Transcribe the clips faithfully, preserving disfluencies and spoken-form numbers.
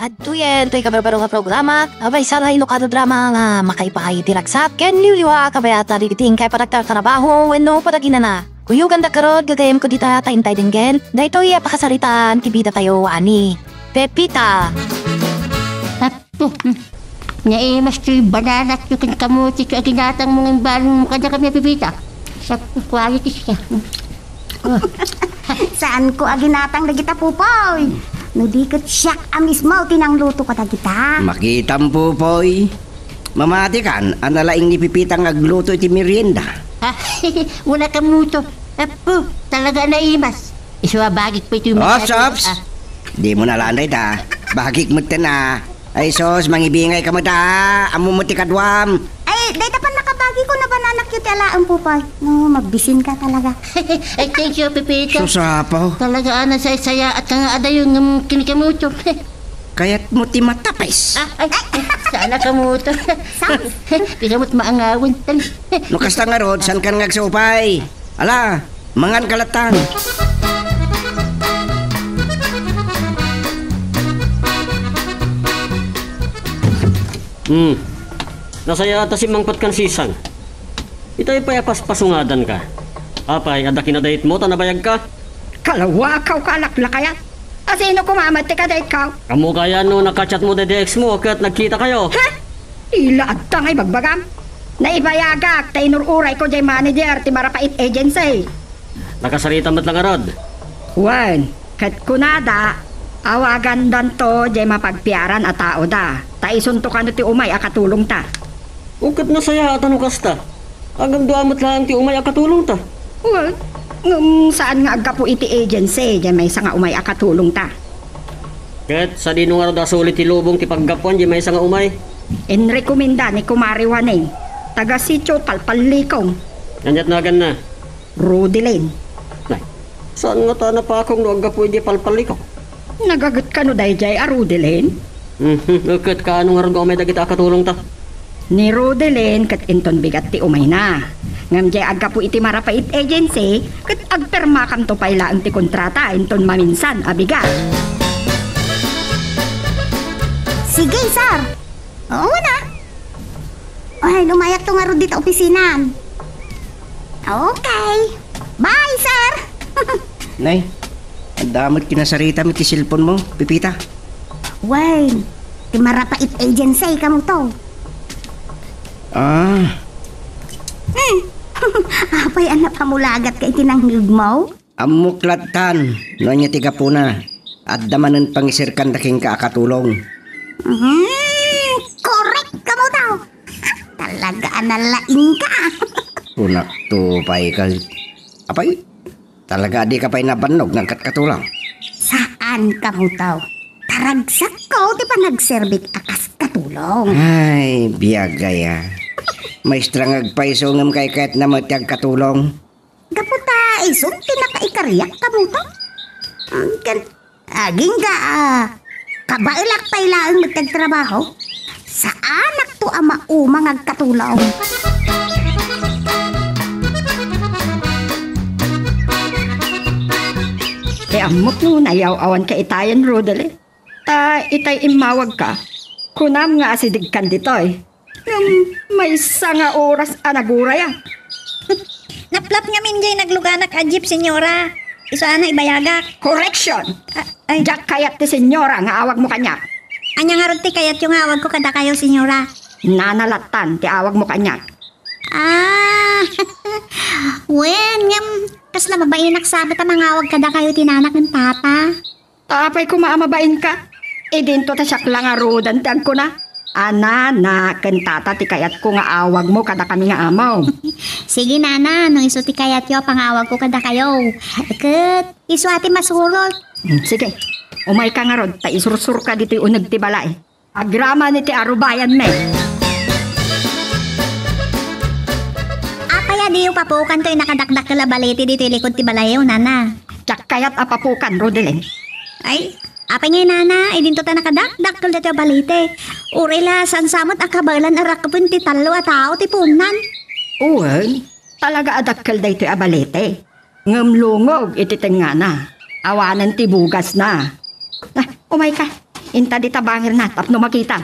Adtoyen toy kabarbaro nga programa, abay, saray no kano drama nga makaipaay ti ragsat ken liwliwa, kabayatan dagiti inkay panagtartarabaho wenno panaginana. Kuyoganda garud, gagayemko dita ta intay denggen daytoy a pakasaritaan ti bidatayo a ni Pepita. Apo, hmm. Naimas toy bananakyo ken kamotikyo a ginatangmo nga imbalin mo kadakami a Pepita. Sa quality siya. Saanko a ginatang dagita, Pupoy. No di ket siak a mismo ti nangluto kadagita. Makitam, Pupoy. Mamatikan a nalaing ni Pepita nga agluto iti merienda. Ah, wala kamoto. Apo, talaga a naimas. Isu a bagik pay toy Ops, merienda. Ops. Ah. Dimo nalaan dayta. Bagik metten a. Ay sus, mangibingay ka met a. Ammo met ti kaduam. Ay, dayta pannakabagiko, nabananakyo ti alaem, Pupoy. No, mabisin ka talaga. Ay, thank you, Pepita. Sus, apo. Talaga a nasaysayaat ka nga adayo ngem kinikamoto. Kayatmo ti matapis. Ah, ay, saan a kamoto. Saan? Di ka met maangawan. No kasta ngarud, saan ka nga agsaupay? Ala, mangan ka latta. Hmm. Nasayaat a simmangpet kan Sisan. Itay pay a paspasungadan ka. Apay, adda kinadayetmo ta nabayag ka? Kalawakaw ka a laklakayat. A sino koma met ti kadayetkaw? Ammo kaya no naka-chat mo daydi ex mo ket nagkita kayo? Ha? Ila adda nga ibagbagam. Naibayagak ta inur-urayko diay manager ti Marapait Agency. Nakasarita met la ngarud. Wen, ket kunada, awagandanto diay mapagpiaran a taoda, ta isunto kano ti umay a katulongta. O ket nasayaat a no kasta. Aggamdua met laeng ti umay a katulongta. Wen, ngem saan nga aggapu iti agency diay maysa nga umay a katulongta. Ket sadino ngarud a suli ti lubong ti paggapuan diay maysa nga umay? Inrekomenda ni Kumare Juaning, taga Sitio Palpallikong. Ania't naganna? Rodelin. Nay, saan ngata a napakong no aggapu idiay Palpallikong? Nagaget kano daydiay a Rodelin? Mhm, ket kaano ngarud nga umay dagita a katulongta? Ni Rodelin ket inton bigat ti umayna. Ngem diay aggapu iti Marapait Agency, ket agpirmakanto pay laeng ti kontrata inton maminsan a bigat. Sige, sir. Oo na. Ay, lumayakto ngarud dita opisinam. Okay. Bye, sir. Nay, adda met kinasaritam iti cellphone mo, Pepita. Wen, ti Marapait Agency kamo to. Ah. Hmm. Apay a napamulagat ka iti nangngegmo? Ammok lattan no ania ti gapuna. Adda manen pangisirkanda kenka a katulong. Hmm, korek kamo to. Talaga a nalaing ka. Kunakto pay ka. Apay, talaga a dika pay nabannog nga agkat katulong? Saan kamo to. Taragsakko ti panagserbik a kas katulong. Ay, biag aya. Maestra nga agpayso ngem kaykayatna met ti agkatulong. Gapu ta isu ti nakaikariak kamo to. Mm, ken agingga a kabaelak pay laeng met ti agtrabaho. Saanakto a mauma nga agkatulong. Ti ammok no nayaw-awan ka itayen, Rodel, eh. Ta itay immawagka, kunam nga asidegkan ditoy. Ngem maysa nga oras a naguray a. Naplap ngamin diay nagluganak a jeep, senyora. Isu a naibayagak. Correction! A-, ay. Diak kayat ti senyora nga awagmo kaniak. Ania ngarud ti kayatyo nga awagko kadakayo, senyora? Nana lattan ti awagmo kaniak. Ah, wen, ngem kasla mabainak sa met a mangawag kadakayo ti nana ken tata. Apay koma a mabainka? Idinto ta siak la ngaruden ti agkuna a nana ken tata ti kayatko nga awagmo kadakami nga amom. Sige, nana, no isu ti kayatyo a pangawagko kadakayo. Ket isu a ti masurot. Hmm, sige, umayka ngarud ta isursurka ditoy uneg ti balay. Agraman iti arubayanmi. Apay a diyo papukan toy nakadakdakkel a balete ditoy likod ti balayyo, nana? Diak kayat a papukan, Rodelin. Ay, apay ngay, nana, idinto ta nakadakdakkel ditoy a balete. Uray la saan sa met a kabaelan a rakkepen ti tallo a tao ti puonnan. Wen, talaga a dakkel daytoy a balete. Ngem lungog iti tengngana. Awanen ti bugasna. Ah, umayka. Inta dita bangirna tapno makita.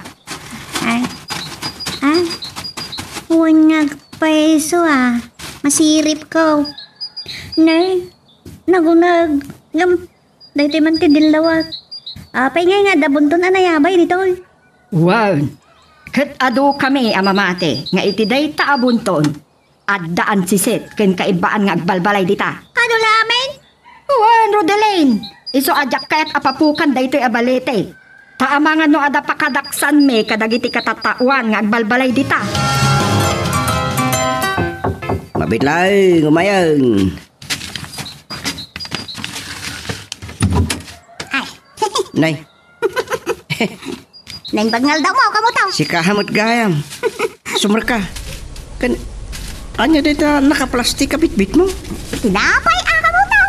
Ay. Ah? Wen nga agpayso, ah. Masiripko. Nay, nagunag. Ngem, daytoy man ti dillawak. Apay ngay nga adda bunton a nayabay ditoy? Wen, ket adu kami a mamati nga iti dayta a bunton, adda ansisit ken kaibbaan nga agbalbalay dita. Adu lamen? Wen, Rodelin, isu a diak kayat a papukan daytoy a balete. Ta amangan no adda pakadaksanmi kadagiti katataoan nga agbalbalay dita. Mabitlay, umayeng. Ay. Nay. Naimbag nga aldaw mo, kamuto. Sika met gayam. Sumrek ka. Kan, anya dayta nakaplastik a bitbitmo? Tinapay a, kamuto.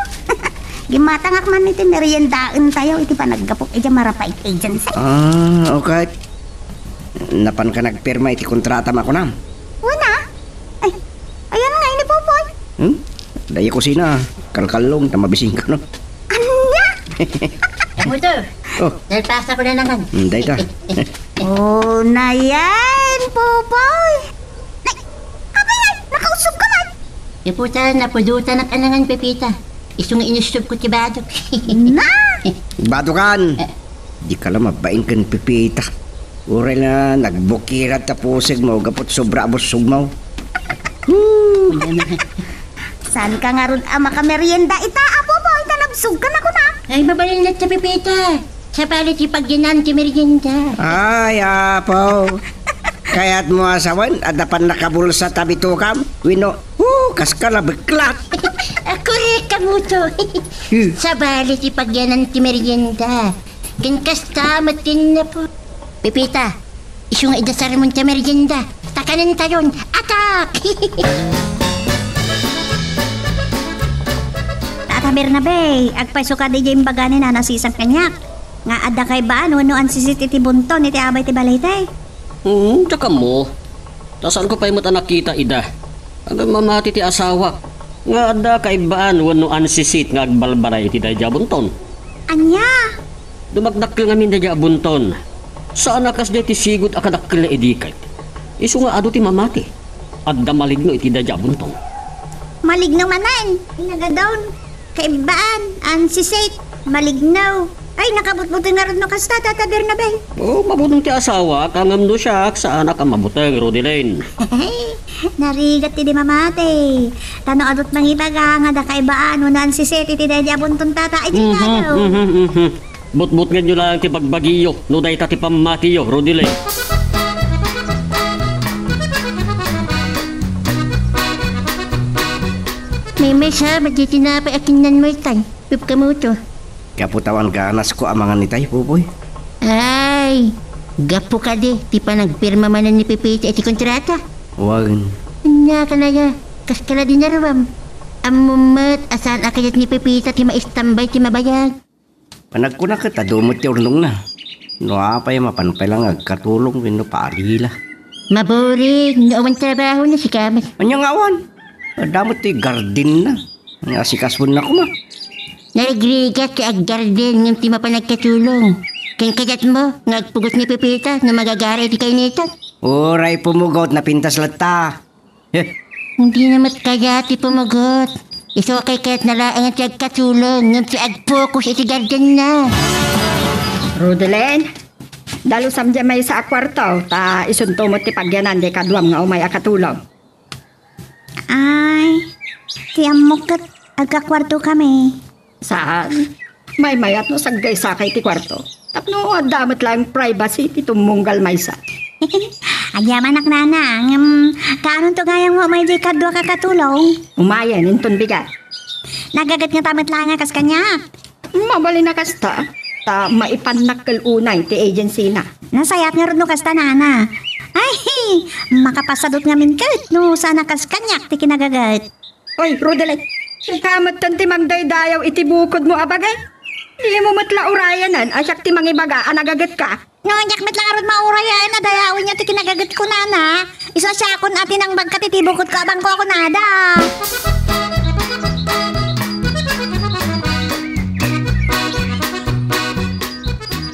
Gimmatangak man iti meriendaentayo iti panaggapok idiay Marapaet Agency. Ah, okay. Napanka nagpirma iti kontrata a kunam? Wen a. Ay, ayan nga ini, Popoy. Hmm? Dayta kusina, kalkallong, ta mabisingka, no? Ania? Kamuto. Oh. Nalpasanko na naman. Hmm, dayta. Oh, nayen, Popoy. Nay, apay ngay, nakausog ka man. Iputa, napudutanak a nangan, Pepita. Isu nga inusog ko ti badok. Na? Badokan! Eh. Di ka la mabain ken Pepita. Uray la nagbukirad ta pusegmo gapu ti sobra a bussogmo. Saanka ngarud a makamerienda ita, Apo, ta nabsogkan a kunak. Ay, mabalin latta, Pepita. Sabali ti pagyanan ti merienda. Ay, Apo. Kayatmo a sawen, adda pannakabulsa ta bitokam? Wenno, oh, kaska la beklat. Ako rin, kamuto. Hmm. Sabali ti pagyanan ti merienda. Ken kasta met ti napu-, Pepita, isu nga idasarmon ti merienda. Ta kanentayon, atak! Tata Bernabe, agpayso kadi diay imbaga ni Nana Sisang kaniak nga adda kaibbaan wenno ansisit iti bunton iti abay ti balete. Hmm, diak ammo. Ta saanko pay met a nakita ida. Ngem mamati ti asawak nga adda kaibbaan wenno ansisit nga agbalbalay iti daydiay a bunton. Ania? Dumakdakkel ngamin daydiay a bunton. Saan a kasdiay ti sigud a kadakkelna idi ket. Isu nga adu ti mamati. Adda maligno iti daydiay a bunton. Maligno manen, inagadon. Kaibbaan, ansisit, maligno. Ay, nakabutbuteng ngarud no kasta, Tata Bernabe. Oh, mabuteng ti asawak, ngem no siak, saanak a mabuteng, Rodelin. Narigat ti di mamati. Ta no adut mangibaga nga adda kaibbaan wenno ansisit iti daydiay a bunton, Tata, ay, mhm, mhm, mhm. Butbutngenyo laeng ti bagbagiyo no dayta ti pammatiyo, Rodelin. Maymaysa, daydiay tinapay a kinnanmo itay, Pep, kamuto. Gapu ta awan ganasko a mangan itay, Popoy. Ay, gapu kadi ti panagpirma manen ni Pepita iti kontrata. Wen. Ania kanayon, kaska la dinaruam. Ammom met a saan a kayat ni Pepita ti maistambay ti mabayag. Panagkuna ket adu met ti urnongna. No apay, mapan pay la nga agkatulong wenno paalila. Maburig no awan trabahona, sika met. Ania nga awan? Adda met ti gardenna nga asikasuenna koma. Narigrigat ti aggarden ngem ti mapan agkatulong. Ken kayatmo nga agpugot ni Pepita no magagara iti kainitan? Uray pumugot, napintas latta. Heh. Dina met kayat ti pumugot. Isu a kaykayatna laeng ti agkatulong ngem ti agpugot iti gardenna. Rodelin, dalusam diay maysa a kuarto, ta isunto met ti pagyanan diay kaduam nga umay a katulong. Ay, ti ammok ket agkakuartokami. Saan? Maymayat no saggaysaka iti kuarto. Tapno adda met laeng privacy ti tumunggal maysa. Agyamanak, nana, ngem kaanonto gayam nga umay diay kaduak a katulong? Umayen, inton bigat. Nagaget ngata met laeng a kas kaniak. Mabalin a kasta, ta maipannak kel unay ti agency-na. Nasayaat ngarud no kasta, nana. Ay, makapasadut ngamin ket no saan a kas kaniak ti kinagaget. Oy, Rodelin, sika metten ti mangdaydayaw iti bukodmo a bagay. Dimo met la urayanen a siak ti mangibaga a nagagetka. No, diak met la ngarud maurayaen a dayawenyo ti kinagagetko, nana. Isu a siakon a tinangbagka ti bukodko a bangko a kunada.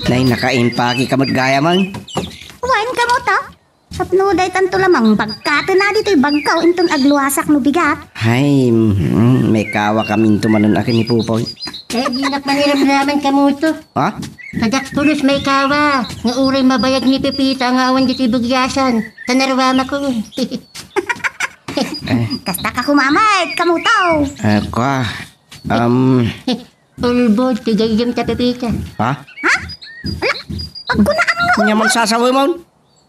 Nay, nakaimpakika met gayam. Wen, kamo to? Tapno daytanto lamang, bagkaten a ditoy bagko inton agluasak no bigat. Ay, mm, maikawakaminto manen a ken ni Pupoy. Eh, dinak maniramraman kamo to. Ha? Kadak pulos maikawa, nga uray mabayag ni Pepita nga awan ditoy bugyasan. Tanarawam ako. Kasta ka kumamat, kamo to. Eh, kwa, um, Ulbod, ti gayyem ta Pepita. Ha? Ha? Ala, agkunaan nga Nya man ulbod. Sasawemon?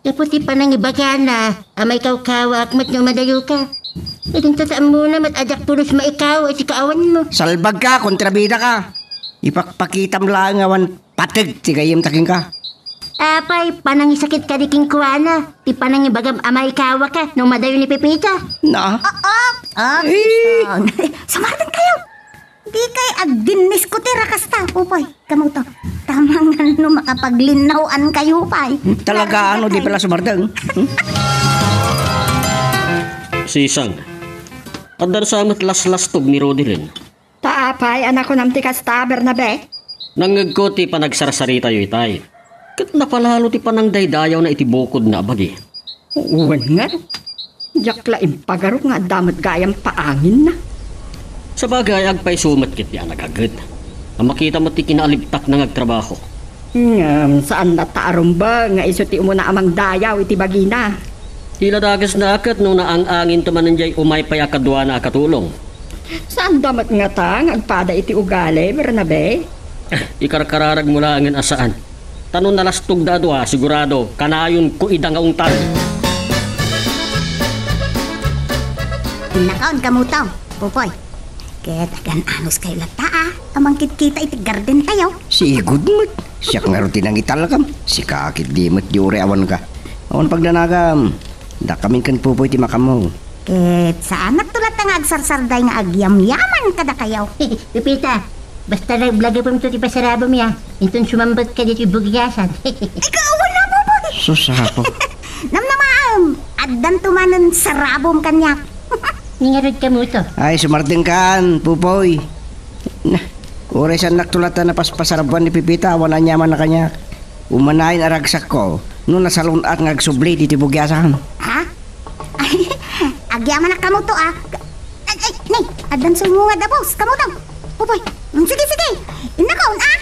Ipu ti panangibagana, a maikawkawaak met no madayoka. Idin ta saan mo na met a diak pulos maikaw iti kaawan mo. Salbag ka, kontrabida ka. Ipakpakitam laeng awan pateg ti gayyem ta kenka. Apay, panangisakit ka di kenkuana, ti panangibagam a maikawa ka no madayo ni Pepita. Na? Ah, ah, ah, Eh. Sumardeng kayo. Di kay agdinnis ko ti rakas ta, Pupoy. Kamo to. Tamang no makapaglinnawan kayo pay. Talaga, ano, di pala sumardeng? Hmm? Sisang, adda sa met laslastog ni Rodelin. Ta apay, anak ko nam ti kasta, Bernabe? Nangngegko ti panagsarsaritayo itay. Ket napalalo ti panangdaydayawna iti bukodna a bagi. Wen ngarud, diak la impagarok nga adda met gayam paanginna. Sabagay, agpayso met ketdi a nagaged. A makita met ti kinaalibtakna nga agtrabaho. Ngem, saan latta a rumbeng nga isu ti umuna a mangdayaw iti bagina. Ti la dakesna ket no naang-anginto manen diay umay pay a kaduana a katulong. Saanda met ngata nga agpada iti ugali, Bernabe? Ikarkararagmo laengen a saan. Ta no nalastogda a dua, sigurado, kanayonko ida nga ungtan. Innakaon kamo to, Pupoy. Ket agan-anos kayo latta, a mangkitkita iti garden tayo. Sigud met. Siak ngarud ti nangitalkam. Sika ketdi met di uray awanka. Awan pagdanagam. Dakamin ken Pupoy ti makammo. Ket saanak to latta nga agsarsarday nga agyamyaman kadakayo. Pepita, basta la-, lagipem to ti pasarabem ya, inton sumambet ka ditoy bugigasan. Ikaw, wala, Pupoy. Sus, apo. Namnamaem, addanto manen sarabem kaniak. Ningarud kamo to. Ay, sumardengkan, Pupoy. Na, uray saannak to latta napaspasarabuen ni Pepita, awan aniaman a kaniak. Umanayon a ragsakko no nasalun-at nga agsubli ditoy bugiasan. Ha? Ay, agyamanak kamo to, ah. Ay, ay, nay, addan sumungad a boss, kamo to. Pupoy, mm, sige, sige. Innakaon, ah.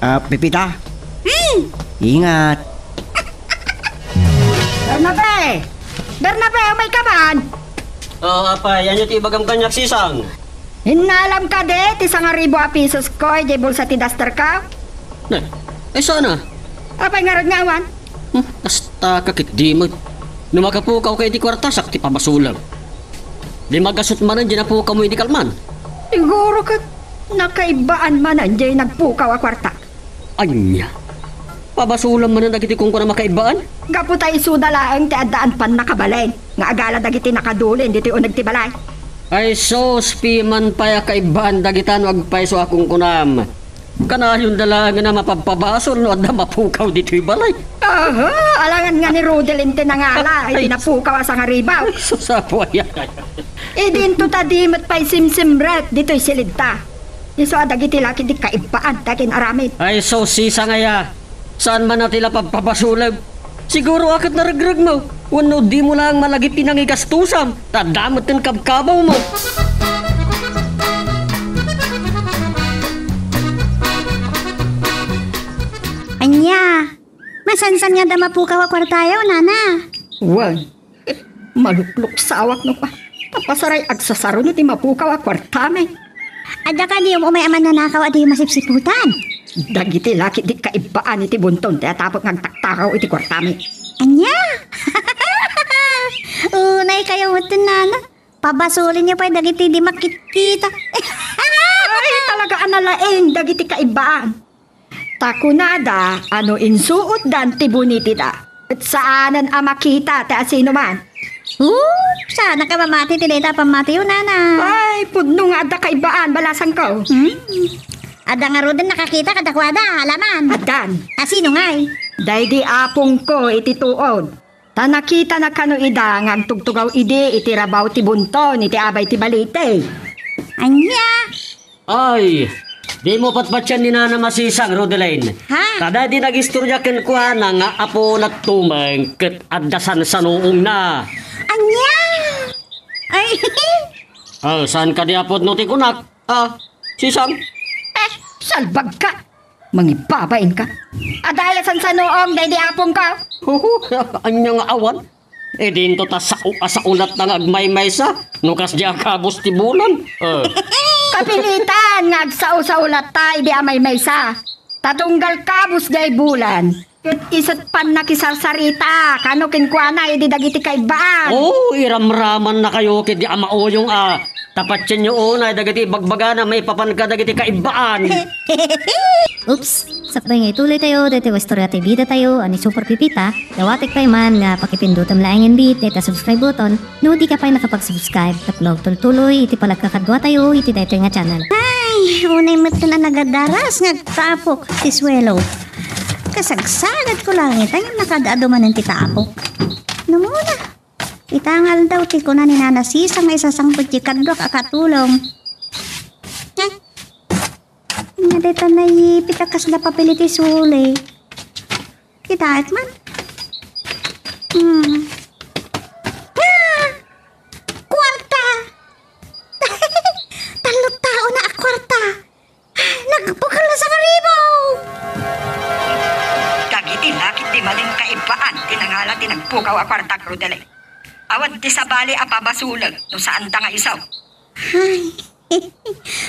Ah, Pepita? Hmm. Ingat. Bernabe! Bernabe, umay ka man! Oh, apay, ania ti ibagam kaniak, Sisang? Innalam kadi ti sangaribu a pisos ko idiay bulsa ti duster ko? Ne, ay sana? Apay ngarud nga awan? Hmm, kasta ka ketdi met. No makapukaw ka iti kuarta, siak ti pabasolem. Di magasut manen diay napukawmo idi kalman. Siguro ket nakaibbaan manen diay nagpukaw a kuarta. Ania? Pabasolem manen dagiti kunkunam a kaibbaan? Gapu ta isuda laeng ti addaan pannakabalin nga agala dagiti nakadulin ditoy uneg ti balay. Ay sus, piman pay a kaibbaan dagita no agpayso a kunkunam. Kanayonda laengen a mapabpabasol no adda mapukaw ditoy balay. Aha, alangan nga ni Rodelin ti nangala iti Ay. napukaw a sangaribu. Ay, sus, apo, ay, ay, ay. Idinto ta di met pay simsimrek ditoy silidta. Isu a dagiti laki ti kaibbaan ti akin-aramid. Ay, sus, Sisang aya. Saan man a ti la pabpabasolem? Siguro a ket naregregmo. Wenno dimo laeng malagip ti nangigastosam, ta adda met ti kabkabawmo. Ania? Masansan nga adda mapukaw a kuartayo, nana? Wen, malukluksawak no pa. Ta pasaray agsasaro no ti mapukaw a kuartami. Adda kadi umay a mannanakaw a di masipsiputan? Dagiti laki ti kaibbaan iti bunton ti atapek nga agtaktakaw iti kuartami. Ania? Unay kayo met, nana. Pabasolenyo pay dagiti di makitkita. Ay, talaga a nalaing dagiti kaibbaan. Ta kunada a no insuotdan ti bunitida, et saanen a makita ti asinoman. Oh, saanak a mamati ti dayta a pammatiyo, nana. Ay, pudno nga adda kaibbaan, balasangko. Hmm. Adda ngaruden nakakita kadakuada, alaman. Addan. Asino ngay? Daydi apongko iti tuod. Ta nakitana kano ida nga agtugtugaw idi iti rabaw ti bunton iti abay ti balite. Ania? Ay, Dimo patpatian ni Nana Masisang, Rodeline. Ha? Ta daydi nagistorya kenkuana nga apona tumeng ket adda sansanuongna. Ania? Ay. Ah, saan kadi apod no ti kunak? Ah, Sisang? Eh, salbagka. Mangibabainka. Adda aya sansanuong daydi apongko. Huhu, ania nga awan? Idinto ta sao a saolatta nga agmaymaysa, no kasdi a kabus ti bulan. Eh. Kapilitan nga agsao-sao latta idi a maymaysa. Ta tunggal kabus diay bulan, ket isu't pannakisarsarita kano kenkuana idi dagiti kaibbaan. Oh, iramramannakayo ketdi a mauyong a. Ta patienyo unay dagiti ibagbagana maipapan kadagiti kaibbaan. Oops! Sakbay nga ituloy tayo, daytoy nga istorya ti bida tayo, a ni Super Pipita, dawatek pay man nga pakipindutem laeng inbit dayta subscribe button, no di ka pay nakapag-subscribe, tapno agtultuloy iti panagkakadua tayo iti daytoy nga channel. Ay, unay met a nagadaras nga agtapok ti suelo. Kasagsagat ko langit, ay, nakaad-adu manen ti tapok. Namuna. Ita nga aldaw ti kuna ni Nana Sisang nga isasangpet ti kaduak a katulong. Eh, nga deta nayipit a kasla papel iti suli. Kitaek man. Hmm. Ah! Kuarta! Tallo taona a kuarta! Nagpukaw la sangaribu! Dagiti lakit ti malin kaibbaan ti nangala ti nagpukaw a kuartak, Rodeline. Awan ti sabali a pabasolek no saanta nga isu. Ay,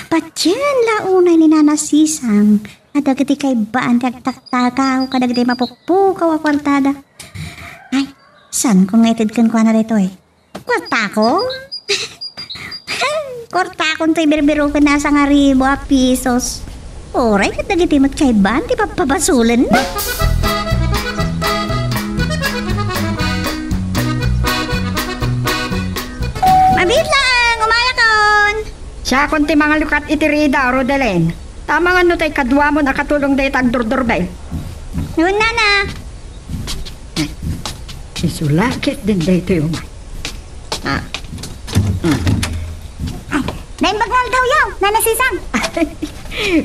patien la unay ni Nana Sisang a dagiti kaibbaan ti agtaktakaw kadagiti mapukpukaw a kuartada. Ay, saankon nga ited kenkuana daytoy? Kuartakon? Kuartakon toy birbiroken a sangaribu a pisos. Uray ket dagiti met kaibbaan ti pappabasolenna. Mabiit laeng, umayakon. Siakon ti mangalukat iti rida, Rodeline. Tama nga no tay kaduamon a katulong dayta agdurdurbeng. Ngunana. Isu la ketdin daytoy umay. Ah. Mm. Naimbag nga aldawyo, Nana Sisang.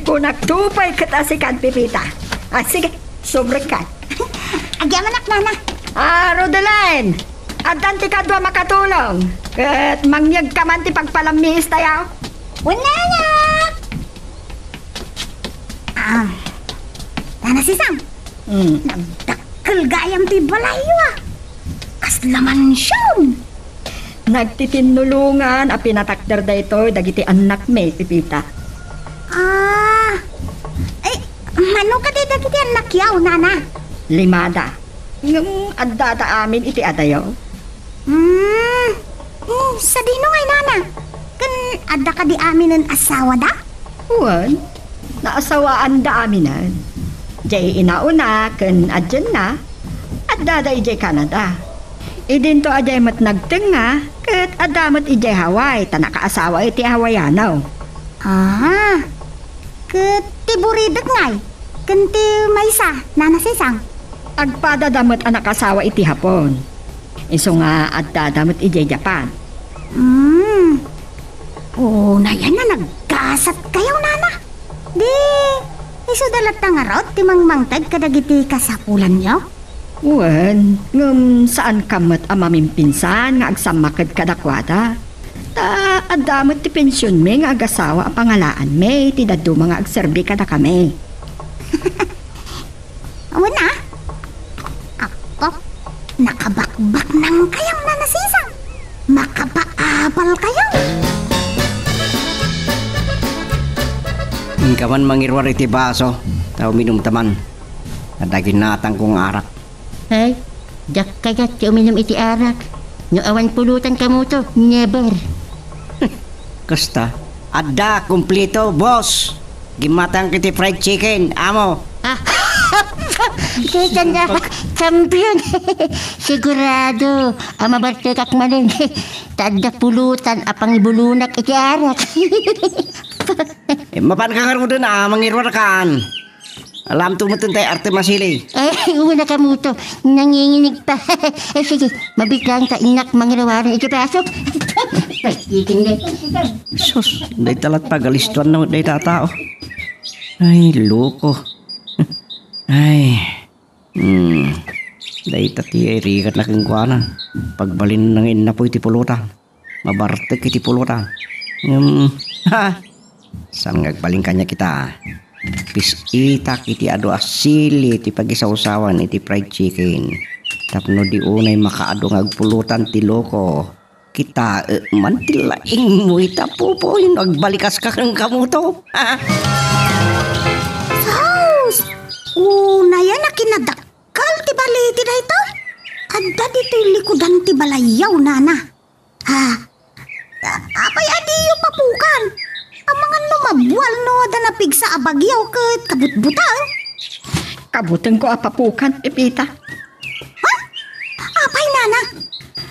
Kunak to pay ket a sikan, Pipita. Ah, sige, subrekkan. Agyamanak, Nana. Ah, Rodeline, addan ti kaduam a katulong. Ket mangyegka man ti pagpalammiis tayo. Wen, Nana. Ah, Nana Sisang. Mm. Nagdakkel gayam ti balayyo, ah. Kasla mansion. Nagtitinnulongan a pinatakder daytoy dagiti annakmi, Pipita. Ah. Ay, mano kadi dagiti annakyo, Nana? Limada. Ngem addada amin iti adayo. Hmm. Hmm, sadino ngay, Nana? Ken adda kadi aminen asawada? Wen, naasawaanda aminen. Jay inauna ken adienna, addada idiay Canada. Idinto adiay met nagtengnga, ket adda met idiay Hawaii ta nakaasawa iti Hawaiano. Ah, ket ti buridek ngay, ken ti maysa, Nana Sisang? Agpadada met a nakasawa iti Japon. Isu nga addada met idiay Japan. Hmm. Unayen a naggasat kayo, Nana. Di, isuda latta ngarud ti mangmangted kadagiti kasapulanyo? Wen, ngem saan ka met a mamimpinsan nga agsammaked kadakuada. Ta adda met ti pensionmi nga agasawa a pangalaanmi iti dadduma nga agserbi kadakami. Wen a? Apo, nakabakbaknang kayo, Nana Sisang. Makapaabal kayo. Inka man mangiruar iti baso, ta uminumta man. Adda ginatangko nga arak. Ay, diak kayat ti uminum iti arak. No awan pulutan kamuto, never. Kasta, adda, kumplito, boss. Gimmatang iti fried chicken, amo. Ah, chicken na, champion. Sigurado, a mabartekak manen. Ta adda pulutan a pangibulunak iti arak. Eh, mapan ka ngaruden a mangiruarkan. Alam to met tay arte masili. Eh, una kamuto, nanginginig pa. Eh, sige, mabiglang ta innak mangiruaran iti baso. Ay, iting na. Sus, dayta lat pagalistuan na dayta tao. Ay, loko. Ay. Hmm. Dayta ti ay rigatna kenkuana. Pagbalin nga innapoy ti pulutan. Mabartek iti pulutan. Hmm. Ha! Saan nga agbalin kaniak ita? Pis-itak iti adu a sili ti pagisawsawan iti fried chicken. Tapno di unay makaadu nga agpulutan ti loko. Kitaem man ti laingmo ita, Popoy, no agbalikas ka ken kamuto. Sus! Unayan a kinadakkel ti balite daytoy. Adda ditoy likudan ti balayyo, nana. Ah, apay a diyo papukan? Amangan no mabual no adda napigsa a bagyo ket kabutbuteng. Kabutengko a papukan, Pepita. Ha? Apay, nana?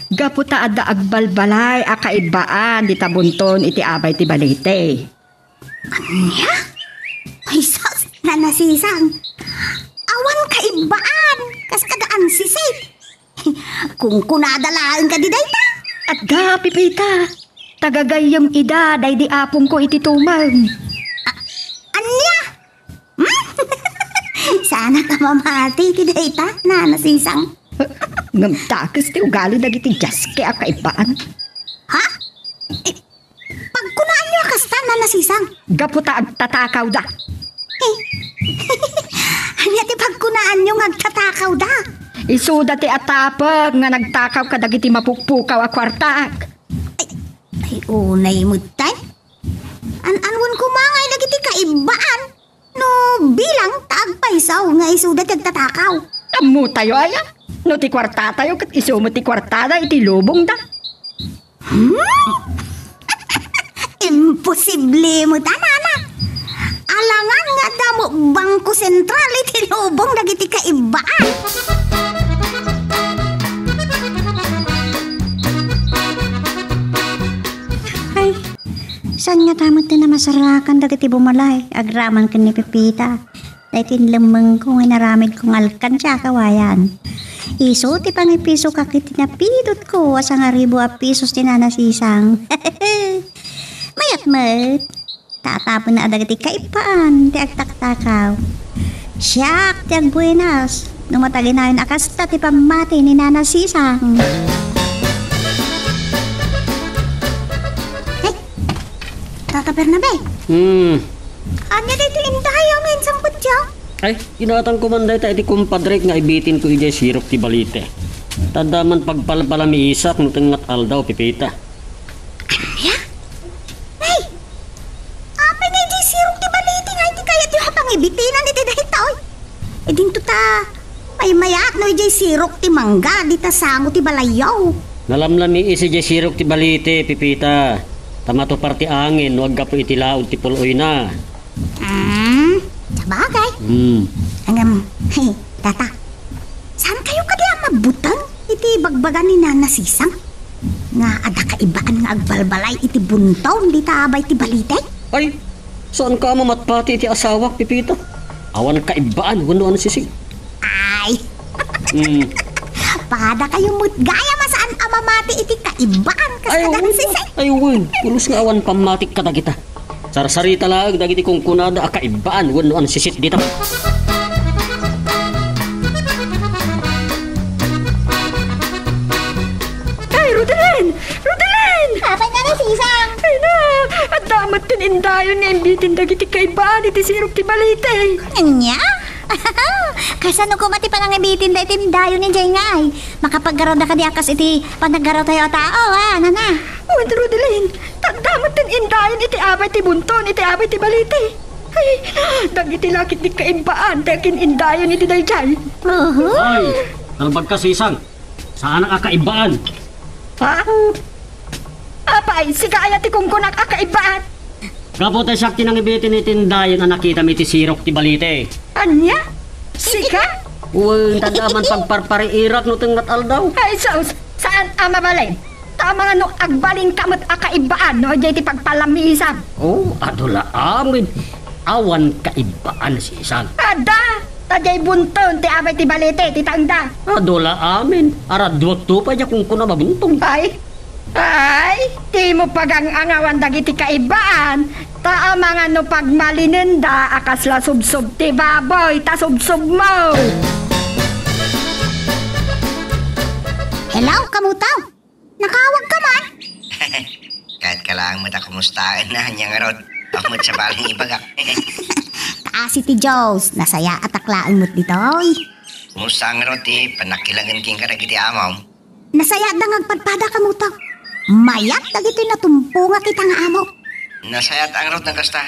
Gapu ta adda agbalbalay a kaibbaan dita bunton iti abay ti balite. Ania? Ay, sus, Nana Sisang. Awan kaibbaan, kas kada ansisit. Kunkunada laeng kadi dayta? Adda, Pepita. Tagagayyem ida daydi apongko iti tumeng. A-, ania? Hmm? Saanak a mamati iti dayta, Nana Sisang. Ngem dakes ti ugali dagiti jaske a kaibbaan. Ha? I-, pagkunaanyo a kasta, Nana Sisang? Gapu ta agtatakawda. Eh. Ania ti pagkunaanyo nga agtatakawda? Isuda ti atapek nga nagtakaw kadagiti mapukpukaw a kuartak. Ay, ay, unay metten. An-anwen koma nga dagiti kaibbaan. No bilang ta agpayso nga isuda ti agtatakaw. Ammotayo aya? No ti kuartatayo ket isu met ti kuartada iti lubongda. Hmm? Imposible met a, nana. Alangan nga adda met Bangko Sentral iti lubong dagiti kaibbaan. Ay, saan ngata met ti namasarakan dagiti bumalay agraman ken ni Pepita? Daytoy inlemmengko nga inaramidko nga alkansia a kawayan. Isu ti pangipisokak iti napidotko a sangaribu a pisos ti Nana Sisang. Mayat met. Ta tapno a dagiti kaibbaan ti agtaktakaw. Siak ti agbuenas no mataginayon a kasta ti pammati ni Nana Sisang. Ay, Tata Bernabe. Hmm. Ania daytoy indayo nga insangpetyo? Ay, inatangko man dayta iti kumpadrek nga ibitinko idiay sirok ti balite. Ta adda man pagpalpalamiisak no tengngat aldaw, Pepita. Ania? Ay, apay nga idiay sirok ti balite nga iti kayatyo a pangibitinan iti daytoy? Idinto ta, maymayat no idiay sirok ti mangga, dita sango ti balayyo. Nalamlamiis idiay sirok ti balite, Pepita. Ta matupar ti angin no aggapu iti laud ti pul-oyna. Hmm, sabagay. Hmm. Ngem, hey, tata, saan kayo kadi a mabuteng iti bagbaga ni Nana Sisang? Nga adda kaibbaan nga agbalbalay iti bunton dita abay ti balite? Ay, saan ka a mamatpati iti asawak, Pepita? Awan kaibbaan wenno ansisi. Ay. Hmm. Pada kayo met gayam a saan a mamati iti kaibbaan kas Ay, kada wen. Sisay. Ay, wen. Pulos nga awan pammatik kadagita. Sarsarita laeng dagiti kunkunada a kaibbaan wenno ansisit dita. Ay, Rodelin! Rodelin! Apay nga nasisang? Ay na, adda met ti indayon nga imbitin dagiti kaibbaan iti sirok ti balite. Ania? Kasano koma ti panangibitin daytoy indayon idiay ngay? Makapaggarawda kadi a kas iti panaggarawtayo a tao, a, nana? Wen, Rodelin, ta adda met ti indayon iti abay ti bunton, iti abay ti balite. Ay, dagiti lakit ti kaibbaan ti akin-indayon iti daydiay. Oho. Ay, nalbag ka, Sisang. Saanak a kaibbaan. Ha? Apay, sika aya ti kunkunak a kaibbaan? Gapu ta siak ti nangibitin iti indayon a nakitam iti sirok ti balite. Ania? Sika? Wen, ta adda man pagparpariirak no tengngat aldaw. Ay, sus, saan a mabalin? Ta amangan no agbalinka met a kaibbaan no idiay ti pagpalamiisam. Oh, adu la amin. Awan kaibbaan, Sisang. Adda! Ta diay bunton ti abay ti balite ti tangda. Adu la amin. Araduakto pay diak kunkuna mabunton. Ay, Ay, dimo pagang-angawan dagiti kaibaan, ta amangan no pagmalinenda a kasla subsob ti baboy, ta subsobmo. Hello, Kamutaw? Nakaawagka man? Kayatka laeng met a kumustaenna, ania ngarud? Awan met sabali nga ibagak. Kaasi ti Diyos, nasayaatak laeng met ditoy. Kumusta ngarud ti pannakilangem kenka dagiti amom? Nasayaatda nga agpadpada, Kamutaw. Mayat dagitoy natumpongak ita nga amo. Nasayaat ngarud nga kasta.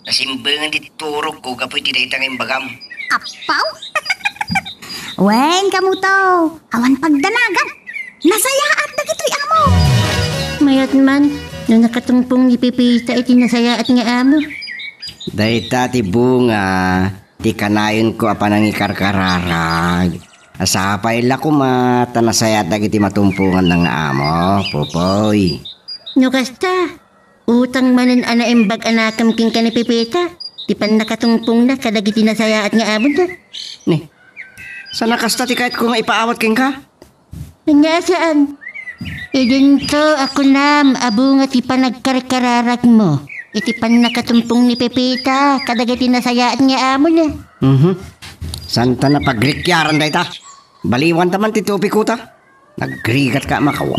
Nasimbengan ti turogko gapu iti dayta nga imbagam. Apaw? Wen, Kamutaw, awan pagdanagan. Nasayaat dagitoy amo. Mayat man, no nakatungpong ni Pepita iti nasayaat nga amo. Dayta ti bunga ti kanayonko a panangikarkararag. Sapay la koma ta nasayaat dagiti matumponganna nga amo, Popoy. No kasta, utang manen a naimbag a nakem kenka ni Pepita ti pannakatungpongna kadagiti nasayaat nga amona. Ni, saan a kasta ti kayatko nga ipaawat kenka? Ania a saan? Idinto a kunam a bunga ti panagkarkararagmo iti pannakatumpong ni Pepita kadagiti nasayaat nga amona. Mhm. Saan ta napagrikiaran dayta? Baliwanta man ti topiko ta. Nagrigat ka, makawawa.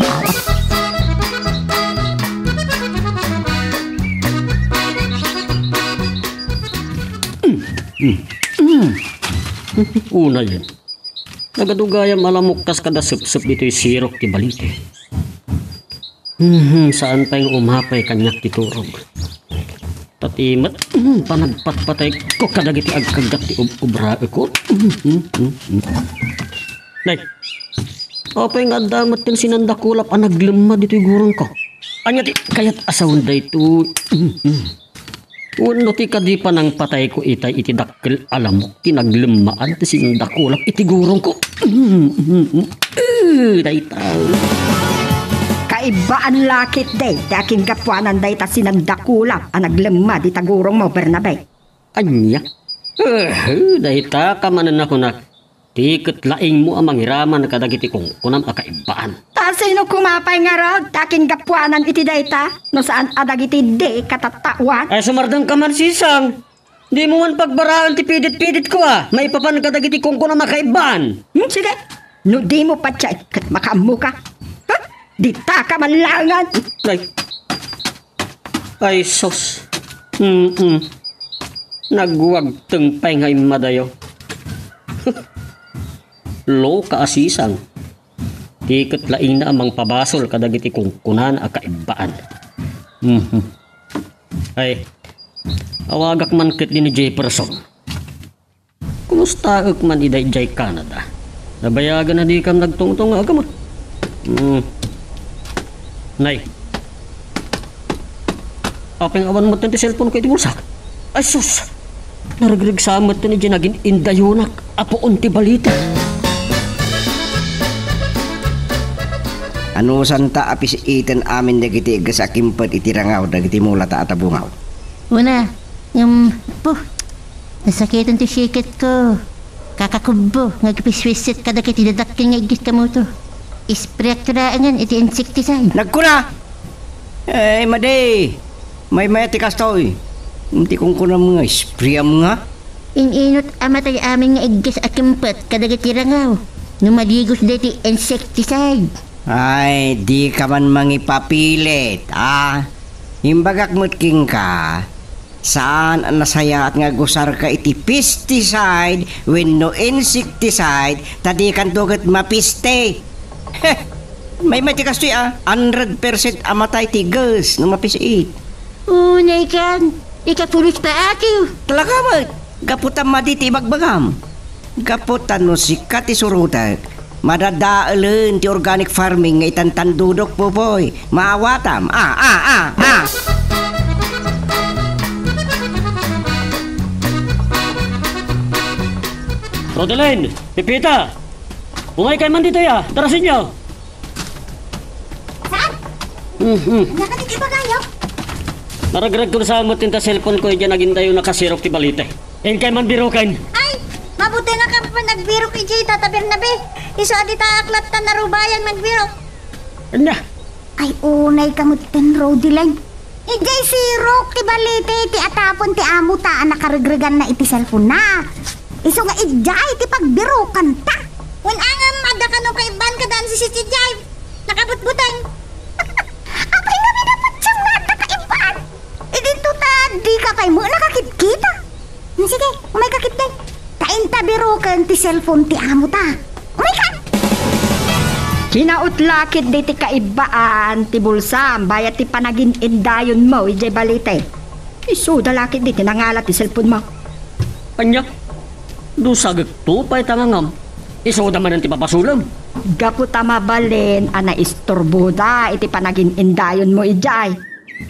Unay, nagadugayam a lamok kas kada sepsep ditoy sirok ti balite. Hmm, saan pay nga umapay kaniak ti turog. Pati met, hmm, panagpatpatayko kadagiti agkaggat ti ub-, ubraekko. Hmm, hmm, hmm, hmm. Nay, apay nga adda met ti sinandakulap a naglemma ditoy gurongko? Ania ti kayat a sawen daytoy? Hmm, hmm. Wenno ti kadi panangpatayko itay iti dakkel a lamok ti naglemmaan ti sindakulak iti gurongko. Eh, dayta. Kaibaan la ketdi ti akinggapuanan dayta sinandakulak a naglemma dita gurongmo, Bernabe. Ania? Eh, dayta ka manen a kunak. Ti ket laingmo a mangiraman kadagiti kunkunam a kaibbaan. Ta sino koma pay ngarud ti akinggapuanan iti dayta, no saan a dagiti di katattaoan? Ay, sumardengka man, Sisang. Dimo man pagbaraan ti pidit-piditko a maipapan kadagiti kunkunam a kaibbaan. Hmm, sige. No dimo patien, ket makaammoka. Ha? Ditaka man laengen. Ay. Ay, sus. Mm-mm. Nagwagteng pay nga immadayo. Loka a Sisang. Ti ket laingna a mangpabasol kadagiti kunkunana a kaibbaan. Mhm. Ay, awagak man ketdi ni Jefferson. Kumustaek man ida idiay Canada? Nabayagan a dikam nagtungtungag met. Hmm. Nay. Apay nga awan met ti cellphone ko iti bulsak? Ay, sus! Naragregsa met idiay nagin-indayonak a puon ti balite. Anusanta a pis-iten amin dagiti igges a kimpet iti rangaw dagiti mulata a tabungaw? Una, ngem, puh, nasakiten ti siketko. Kakakubbo nga agpiswissit kadagiti dadakkel nga igges, Kamutaw. Ispreakto laengen iti insecticide. Nagkuna! Ay, madi! Maymayat ti kastoy. Ti kunkunam nga, ispream nga. In-inut a matay amin nga igges a kimpet kadagiti rangaw no maligos daytoy insecticide. Ay, dika man mangipapilit, a? Imbagak met kenka, saan a nasayaat nga agusarka iti pesticide wenno insecticide ta dikanto ket mapiste. Heh! Maymay ti kastoy a, hundred percent a matay ti igges no mapis-it. Unay kan, ikapulos pa, atiw. Talaga met, gapu ta madi ti ibagbagam. Gapu ta no sika ti surotek, madadaelen ti organic farming nga itantandudok, Popoy. Maawatam. Ah, ah, ah, ah! Rodeline! Pepita! Umaykayo man ditoy, a. Darasenyo! Saan? Mhm. Ania kadi ti ibagayo? Naragragko sa met ti cellphone ko idiay nagindayonak a sirok ti balite. Inkayo man biroken. Ay, mabuti nga ka pay nagbirok idiay, Tata Bernabe. Isu a dita ak latta narubayan nagbirok. Ania? Ay, unay ka metten, Rodeline. Idiay sirok ti balite ti atapon ti amo ta a nakaregreganna iti cellphone-na. Isu nga idiay ti pagbirokanta. Wen a ngem, adda kano kaibbaan kada N C C T J. Nakabutbuteng. Apay nga minapatiyam nga adda kaibbaan? Idinto ta dika pay met nakakitkita. Hmm, sige, umayka ketdi. Ta inta biroken ti cellphone ti amo ta. Umayka! Kinaut la ketdi ti kaibbaan ti bulsam, bayat ti panagin-indayonmo idiay balite. Isuda la ketdi ti nangala ti cellphone-mo. Ania? Dusagekto pay ta ngangam. Isuda manen ti pabasolem. Gapu ta mabalin a naisturboda iti panagin-indayonmo idiay.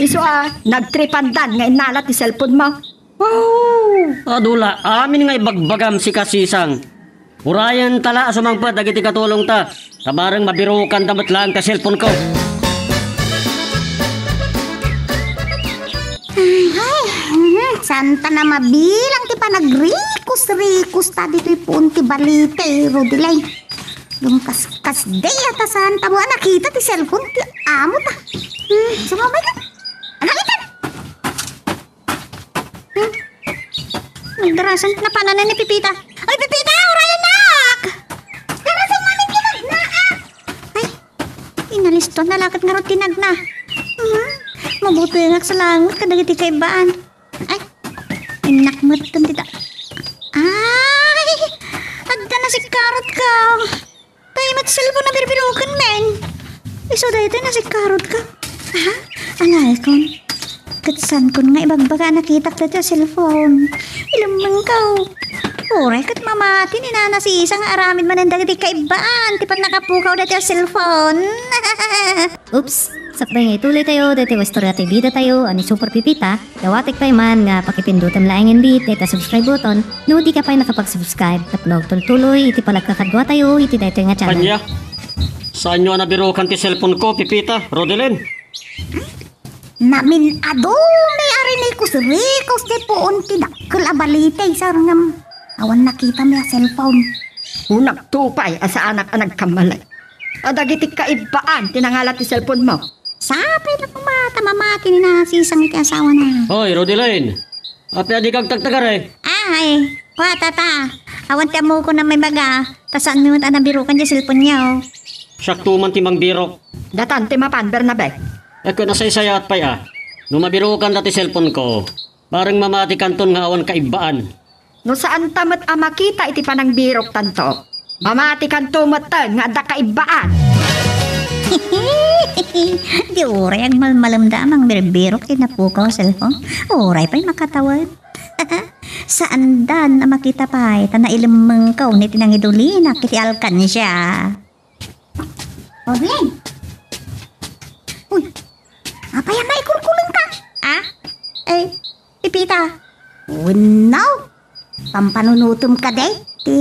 Isu a, nagtripandan nga innala ti cellphone-mo. Oh, adu la amin nga ibagbagam, sika Sisang. Urayenta la a sumangpet dagiti katulongta, ta bareng mabirokanta met laeng ti cellphone-ko. Ay, mhm, saanta a mabilang ti panagrikos-rikosta ditoy puon ti balite, Rodeline. Ngem kas, kasdiay a ta saanta met a nakita ti cellphone ti amo ta. Hmm, sumabay ka. Agalitan! Hmm? Nagdarasan, napananan ni Pepita. Ay, Pepita! Urayennak! Darasan manen ti nagnaak! Ay, inalisto na la ket ngarud ti nagna. Hmm? Mabutengak sa langot kadagiti kaibbaan. Ay, innak met dita. Ay, adda nasikkarotka. Tay met cellphone a birbiroken, men. Isu daytoy nasikkarotka. Aha, alaykon. Ket saankon nga ibagbaga a nakitak daytoy a cellphone. Ilemmengko. Uray ket mamati ni Nana Sisa nga aramid manen dagiti kaibbaan ti pannakapukaw daytoy a cellphone. Oops! Sakbay nga ituloytayo daytoy a istorya ti bidatayo a ni Super Pipita, dawatek pay man nga pakipindutem laengen dayta subscribe button no dika pay nakapag-subscribe tapno agtultuloy iti panagkakaduatayo iti daytoy nga channel. Ania? Saanyo a nabirokan ti cellphone-ko, Pipita, Rodeline? Namin-adu mi a rinrikos-rikos ti puon ti dakkel a balite, sir, ngem awan nakitami a cellphone. Unakto pay a saanak a nagkamali. A dagiti kaibbaan ti nangala ti cellphone-mo. Sapay la koma ta mamati ni Nana Sisang iti asawana. Hoy, Rodeline! Apay a dika agtagtagari? Ay, kua, tata. Awan ti ammokon a maibaga, ta saanmi met a nabirokan ti cellphone-yo. Siakto man ti mangbirok. Datan ti mapan, Bernabe. Ket nasaysayaat pay a. No mabirokanda ti cellphone-ko, bareng mamatikanton nga awan kaibbaan. No saanta met a makita iti panangbiroktanto, mamatikanto metten nga adda kaibbaan. Di uray agmalmalemda a mangbirbirok iti napukaw a cellphone. Uray pay makatawen. Saandan a makita pay, ta nailemmengko iti nangidulinak iti alkansia. Odlin! Uy, apay a maikulkulengka? Ah? Eh, Pipita. Wenno, pampanunotem kadi ti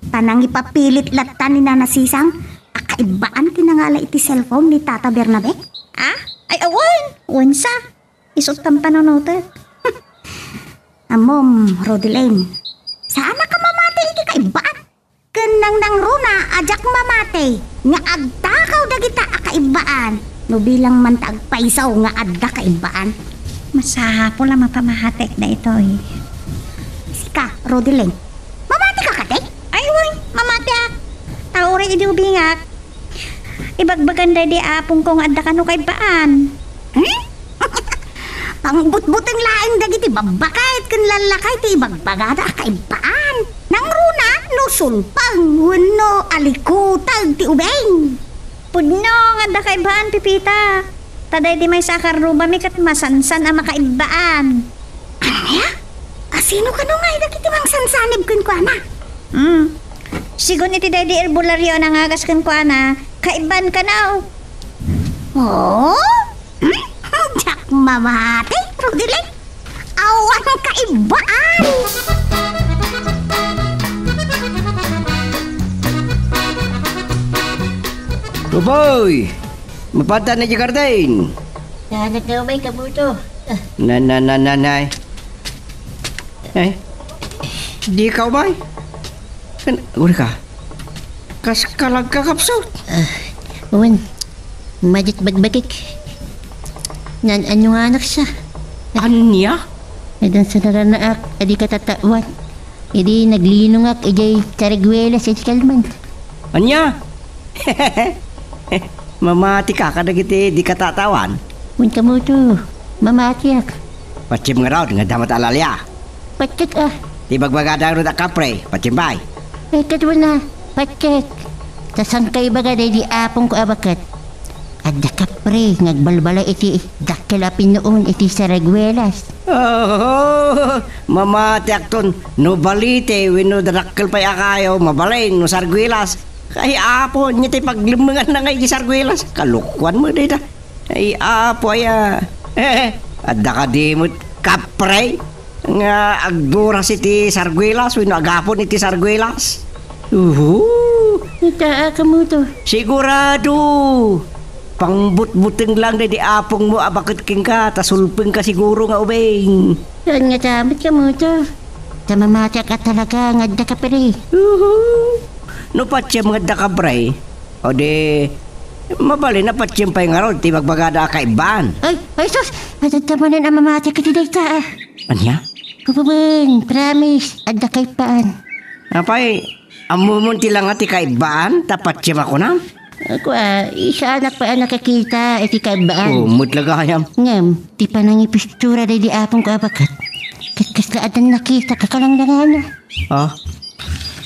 panangipapilit latta ni Nana Sisang a kaibbaan ti nangala iti cellphone ni Tata Bernabe? Ah? Ay, awan! Wensa? Isu ti pampanunotek. Ammom, Rodeline, saanak a mamati iti kaibbaan. Ken nangnangruna a diak mamati nga agtakaw dagita a kaibbaan no bilang man ta agpayso nga adda kaibbaan. Masapul a mapamatik daytoy. Sika, Rodeline, mamatika kadi? Ay, wen, mamatiak. Ta uray idi ubingak, ibagbagan daydi apongko nga adda kano kaibbaan. Hmm? Pangbutbuteng laeng dagiti babbaket ken lallakay ti ibagbagada a kaibbaan. Nangruna no sulpeng wenno alikuteg ti ubing. Pudno nga adda kaibbaan, Pipita. Ta daydi maysa a karrubami ket masansan a makaibbaan. Ania? A sino kano ngay dagiti mangsansanib kenkuana? Hmm. Sigun iti daydi herbolario a nangagas kenkuana, kaibbaan kano. Oh? Hmm? Diak mamati, Rodeline. Awan kaibbaan. Uboy! Mapadda na di garden. Nana ka, may kabuto. Ah. Na, na, na, na, na. Eh? Di ka umay? Kan, uri ka? Kas kalag ka kapsut? Ah, wen. Madi't bagbagik. Naan-anonganak sa. Ania? Nadansa naranaak, adi katataoan. Idi naglinongak idiay sariguelas iti kalman. Ania? Mamatika kadagiti di katataoan? Wen kamoto, mamatiak. Patiem ngarud nga adda met alalia. Pattek a. Ti bagbagada ngarud a kapre, patiem pay. Ay, kadwana, pattek. Ta saan kaibaga daydi apongko a baket? Adda kapre nga agbalbala iti dakkel a pinuon iti sariguelas. Oh, mamatiakton no balite wenno dadakkel pay a kayo, mabalin no sariguelas. Ay, apo, ania ti paglemmenganna nga iti sariguelas? Kalokuan met dayta. Ay, apo aya. Adda kadi met kapre nga agduras iti sariguelas wenno agapon iti sariguelas? Uhu. Ita a kamoto. Sigurado. Pangbutbuteng lang daydi apongmo a baket kenka, ta sulpengka siguro nga ubing. Saan nga ta met kamoto? Ta mamatiak a talaga nga adda kapre. Uhu. No patiem nga adda kapre, o di, mabalin a patiem pay ngarud ti bagbagada a kaibbaan. Ay, ay sus! Adda manen a mamatiak iti dayta, a. Ania? Kukuben, promise, adda kaibbaan. Apay, ammomon ti langa ti kaibbaan, ta patiem a kunam? Kua, saanak pay a nakakita iti kaibbaan. Oh, met la gayam. Ngem, ti panangipistura daydi apongko a baket. Ket kasla addan nakita, kakalanglanganna. Ah?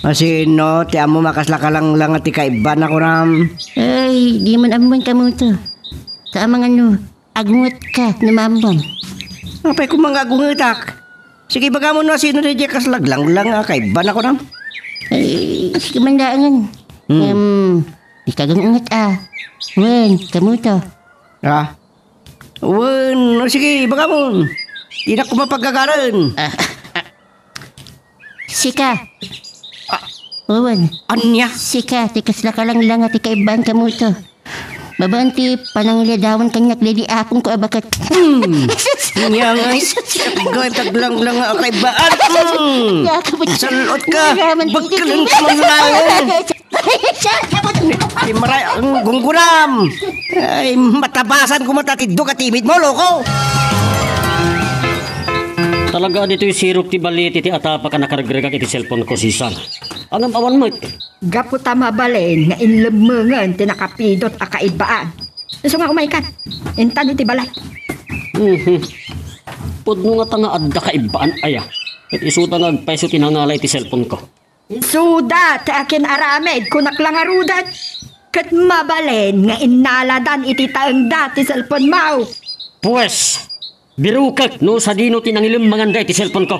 Asino ti ammom a kasla kalanglanga ti kaibbaan a kunam? Ay, di man ammon kamoto. Ta amangan no, agungetka no maammom. Apay koma nga agungetak? Sige, ibagamon no asino daydiay kasla aglanglanga a kaibbaan a kunam? Ay, sige man laengen. Hmm. Em, ikagunget a. Wen, kamoto. Ah? Wen, o sige, ibagamon. Dinak koma paggagaren. Ah, ah. Sika. Ah. Wen. Ania? Sika, ti kasla kalanglanga ti kaibbaan kamoto. Babaen ti panangiladawan kaniak daydi apongko a baket. Hmm. Ania ngay? Agay, aglanglanga a kaibbaan. Hmm. Sal-otka. Bakkeleng ka man laeng. Ti maray, ang gunggunam. Ay, matabasan ko mata ti dua ka timidmo, loko. Talaga, ditoy sirok ti balite ti atapak a nakaregregak iti cellphone ko, Sisan. Ngem awan met. Gapu ta mabalin nga inlemmengen ti nakapidot a kaibbaan. Isu nga umaykan. Intan iti balay. Mhm. Pudno ngata nga adda kaibbaan aya. Ket isuda nga agpayso ti nangala iti cellphone ko. Isuda ti akin-aramid, kunak la ngaruden. Ket mabalin nga innaladan iti taengda ti cellphone mo. Pues, birukek no sadino ti nangilemmenganda iti cellphone ko.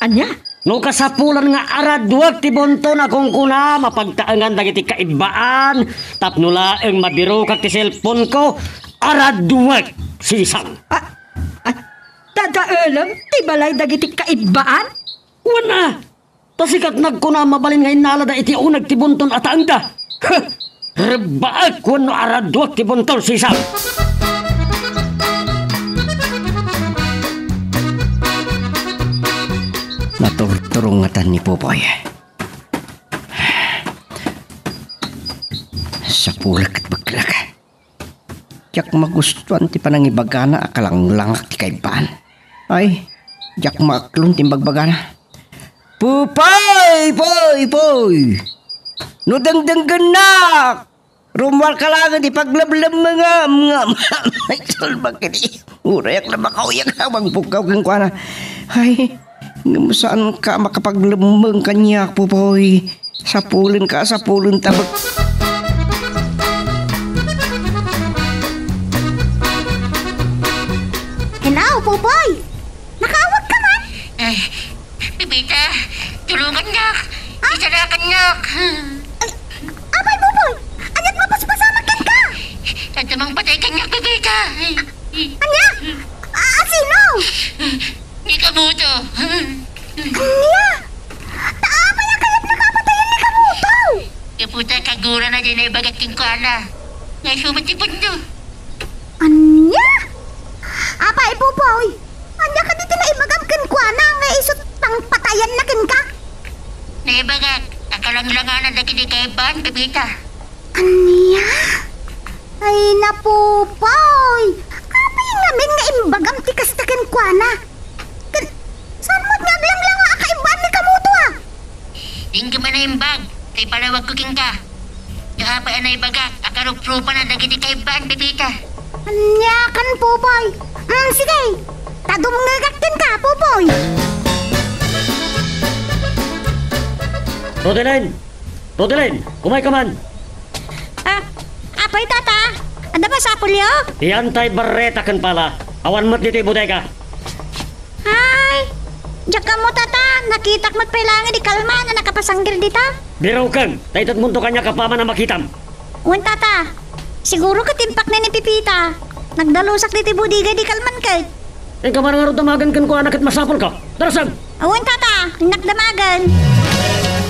Ania? No kasapulan nga araduek ti bunton a kunkunam a pagtaengan dagiti kaibbaan tapno laeng mabirukak ti cellphone ko, araduek, Sisan. Ah, ah, dadaelem ti balay dagiti kaibbaan? Wen a, ta sika ti nagkuna a mabalin nga innalada iti uneg ti bunton a taengda. Huh! Rebbaek wenno araduek ti bunton, Sisan. Naturturong ngatan ni Popoy. Sapulek ket bekkelek. Diak magustuan ti panangibagana a kalanglangak ti kaibbaan. Ay, diak maaklon ti imbagbagana. Pupoy! Poy! Poy! No dengdenggennak! Rummuarka laeng iti paglemlemmengam, ngem. Ay, salbag kadi. Urayak la makauyag a mangpukkaw kenkuana. Ay, ngem saanka a makapaglemmeng kaniak, Pupoy. Sapulenka, sapulenta met. Hello, Pupoy! Nakaawagka man? Eh, Pepita, tulongannak! Ah? Isarakannak! Ay, apay, Pupoy! Ania't mapaspasamak kenka? Adda mangpatay kaniak, Pepita! Ania? A-, asino? Ni Kamuto! Ania? Ta apay a kayatnaka a patayen ni Kamuto? Gapu ta kagurana diay naibagak kenkuana. Nga isu met ti pudno. Ania? Apay, Pupoy? Ania kadi ti naibagam kenkuana nga isu ti pangpatayanna kenka? Naibagak a kalanglangana dagiti kaibbaan, Pepita. Ania? Ay, napupoy! Apay ngamin nga imbagam ti kasta kenkuana? Ken, saan met nga aglanglanga a kaibbaan ni Kamuto, a? Dingka man naimbag, tay panawagko kenka. No apay a naibagak a karuprupana dagiti kaibbaan, Pepita. Ania kan, Pupoy? Mm, sige. Ta dumngegak kenka, Pupoy. Rodelin! Rodelin! Umayka man! Ah, apay, tata? Adda masapulyo? Iyan tay barreta ken pala. Awan met ditoy bodega. Ay, diak ammo, tata. Nakitak met pay laeng idi kalman a nakapasanggil dita. Biroken, ta itedmonto kaniak apaman a makitam. Wen, tata. Siguro ket impakne ni Pepita. Nagdalusak ditoy bodega idi kalman ket. Inka man ngarud damagen kenkuana ket masapulka. Darasem! Wen, tata. Innak damagen.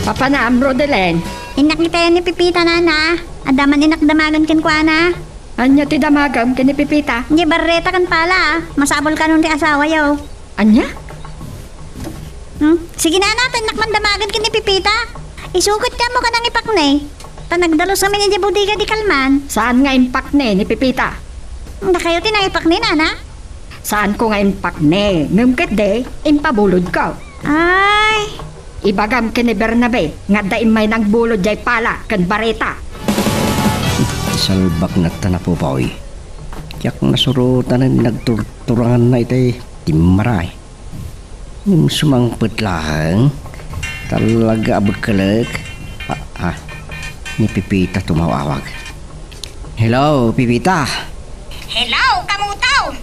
Papanam, Rodelin? Innak itayan ni Pepita, nana. Adda man innak damagen kenkuana. Ania ti damagem ken ni Pepita? Diay barreta ken pala, a. Masapul kanon ti asawayo. Ania? Hmm? Sige, nana, ta innak man damagen ken ni Pepita. Isu ket ti ammo ka nangipakne. Ta nagdalus ngamin idiay bodega idi kalman. Saan nga impakne ni Pepita? Dakayo ti nangipakne, nana? Saanko nga impakne, ngem ketdi, impabulodko. Ay. Ibagam ken ni Bernabe nga adda immay nangbulod diay pala ken barreta. Salbaknak ta, napupoy. Diak nasurotanen nagturturanganna itay timmara. Ngem sumangpet laeng, talaga a bekkelek. Ah, ah, ni Pepita tumaw-awag. Hello, Pepita. Hello, Kamuto.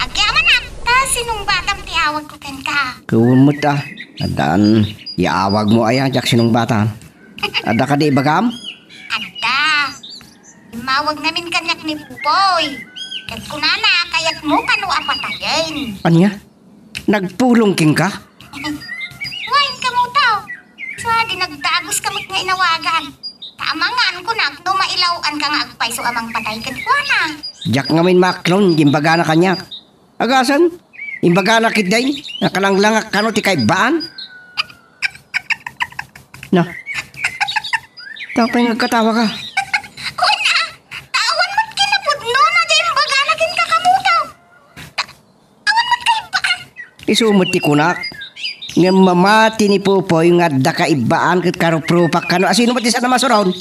Agyamanak, ta sinungbatam ti awagko kenka. Wen met, a. Addaan, iawagmo aya, diak sinungbatan. Adda kadi ibagam? Adda. Immawag ngamin kaniak ni Pupoy. Ket kunana, kayatmo kano a patayen. Ania? Nagpulong kenka? Wen, Kamuto. Sa dinagdaguska met nga inawagan. Ta amangan kunak no mailaw-anka nga agpayso a mangpatay kenkuana. Diak ngamin maaklon ti imbagana kaniak. Agasem, imbagana ketdi nga akalanglangak kano ti kaibbaan? Na. Apay nga agkatawaka? Wen, a. Ta awan met kinapudnona diay imbagana kenka, Kamuto. Awan met kaibbaan. Isu met ti kunak. Ngem mamati ni Pupoy nga adda kaibbaan ket karuprupak kano asino met ti saan a masuron.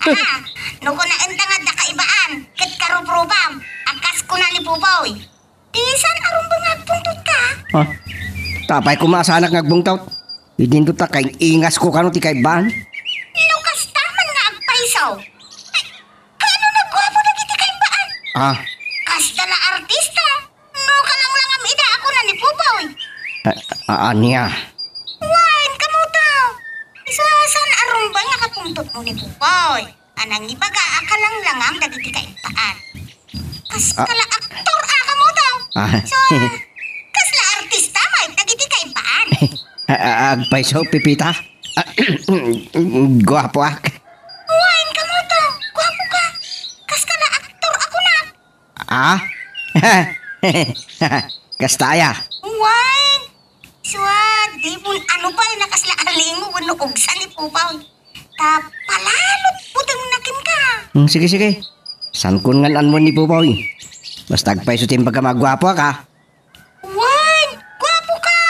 Ah, no kunaenta nga adda kaibbaan ket karuprupam, a kas kuna ni Pupoy, bisan a rumbeng nga agpungtotka. Ah, ta apay koma a saanak nga agbungtot? Idinto ta kaing-ingasko kano ti kaibbaan. No kasta man nga agpayso, ay, kano naguapo dagiti kaibbaan? Ah. Kasta la artista. No kalanglangam ida a kuna ni Pupoy. A-, a-, ania? Wen, Kamuto. Isu a saan a rumbeng nga kapungtotmo ni Pupoy a nangibaga a kalanglangam dagiti kaibbaan. Kas-, ah, kala aktor a, Kamuto. Ah. So, kasla artista met dagiti kaibbaan. A-, a-, agpayso, Pepita. Ah, guapoak. Wen, Kamuto. Guapoka. Kas kala aktor a kunak. Ah? Kasta aya? Wen. Sua, di mo ano pay nakasla a lingo wenno ugsa ni Pupoy. Ta palalot butengna kenka. Hmm, sige, sige. Sankon nga an-anmon ni Pupoy. Basta agpayso ti imbagam a guapoak, a. Wen, guapoka.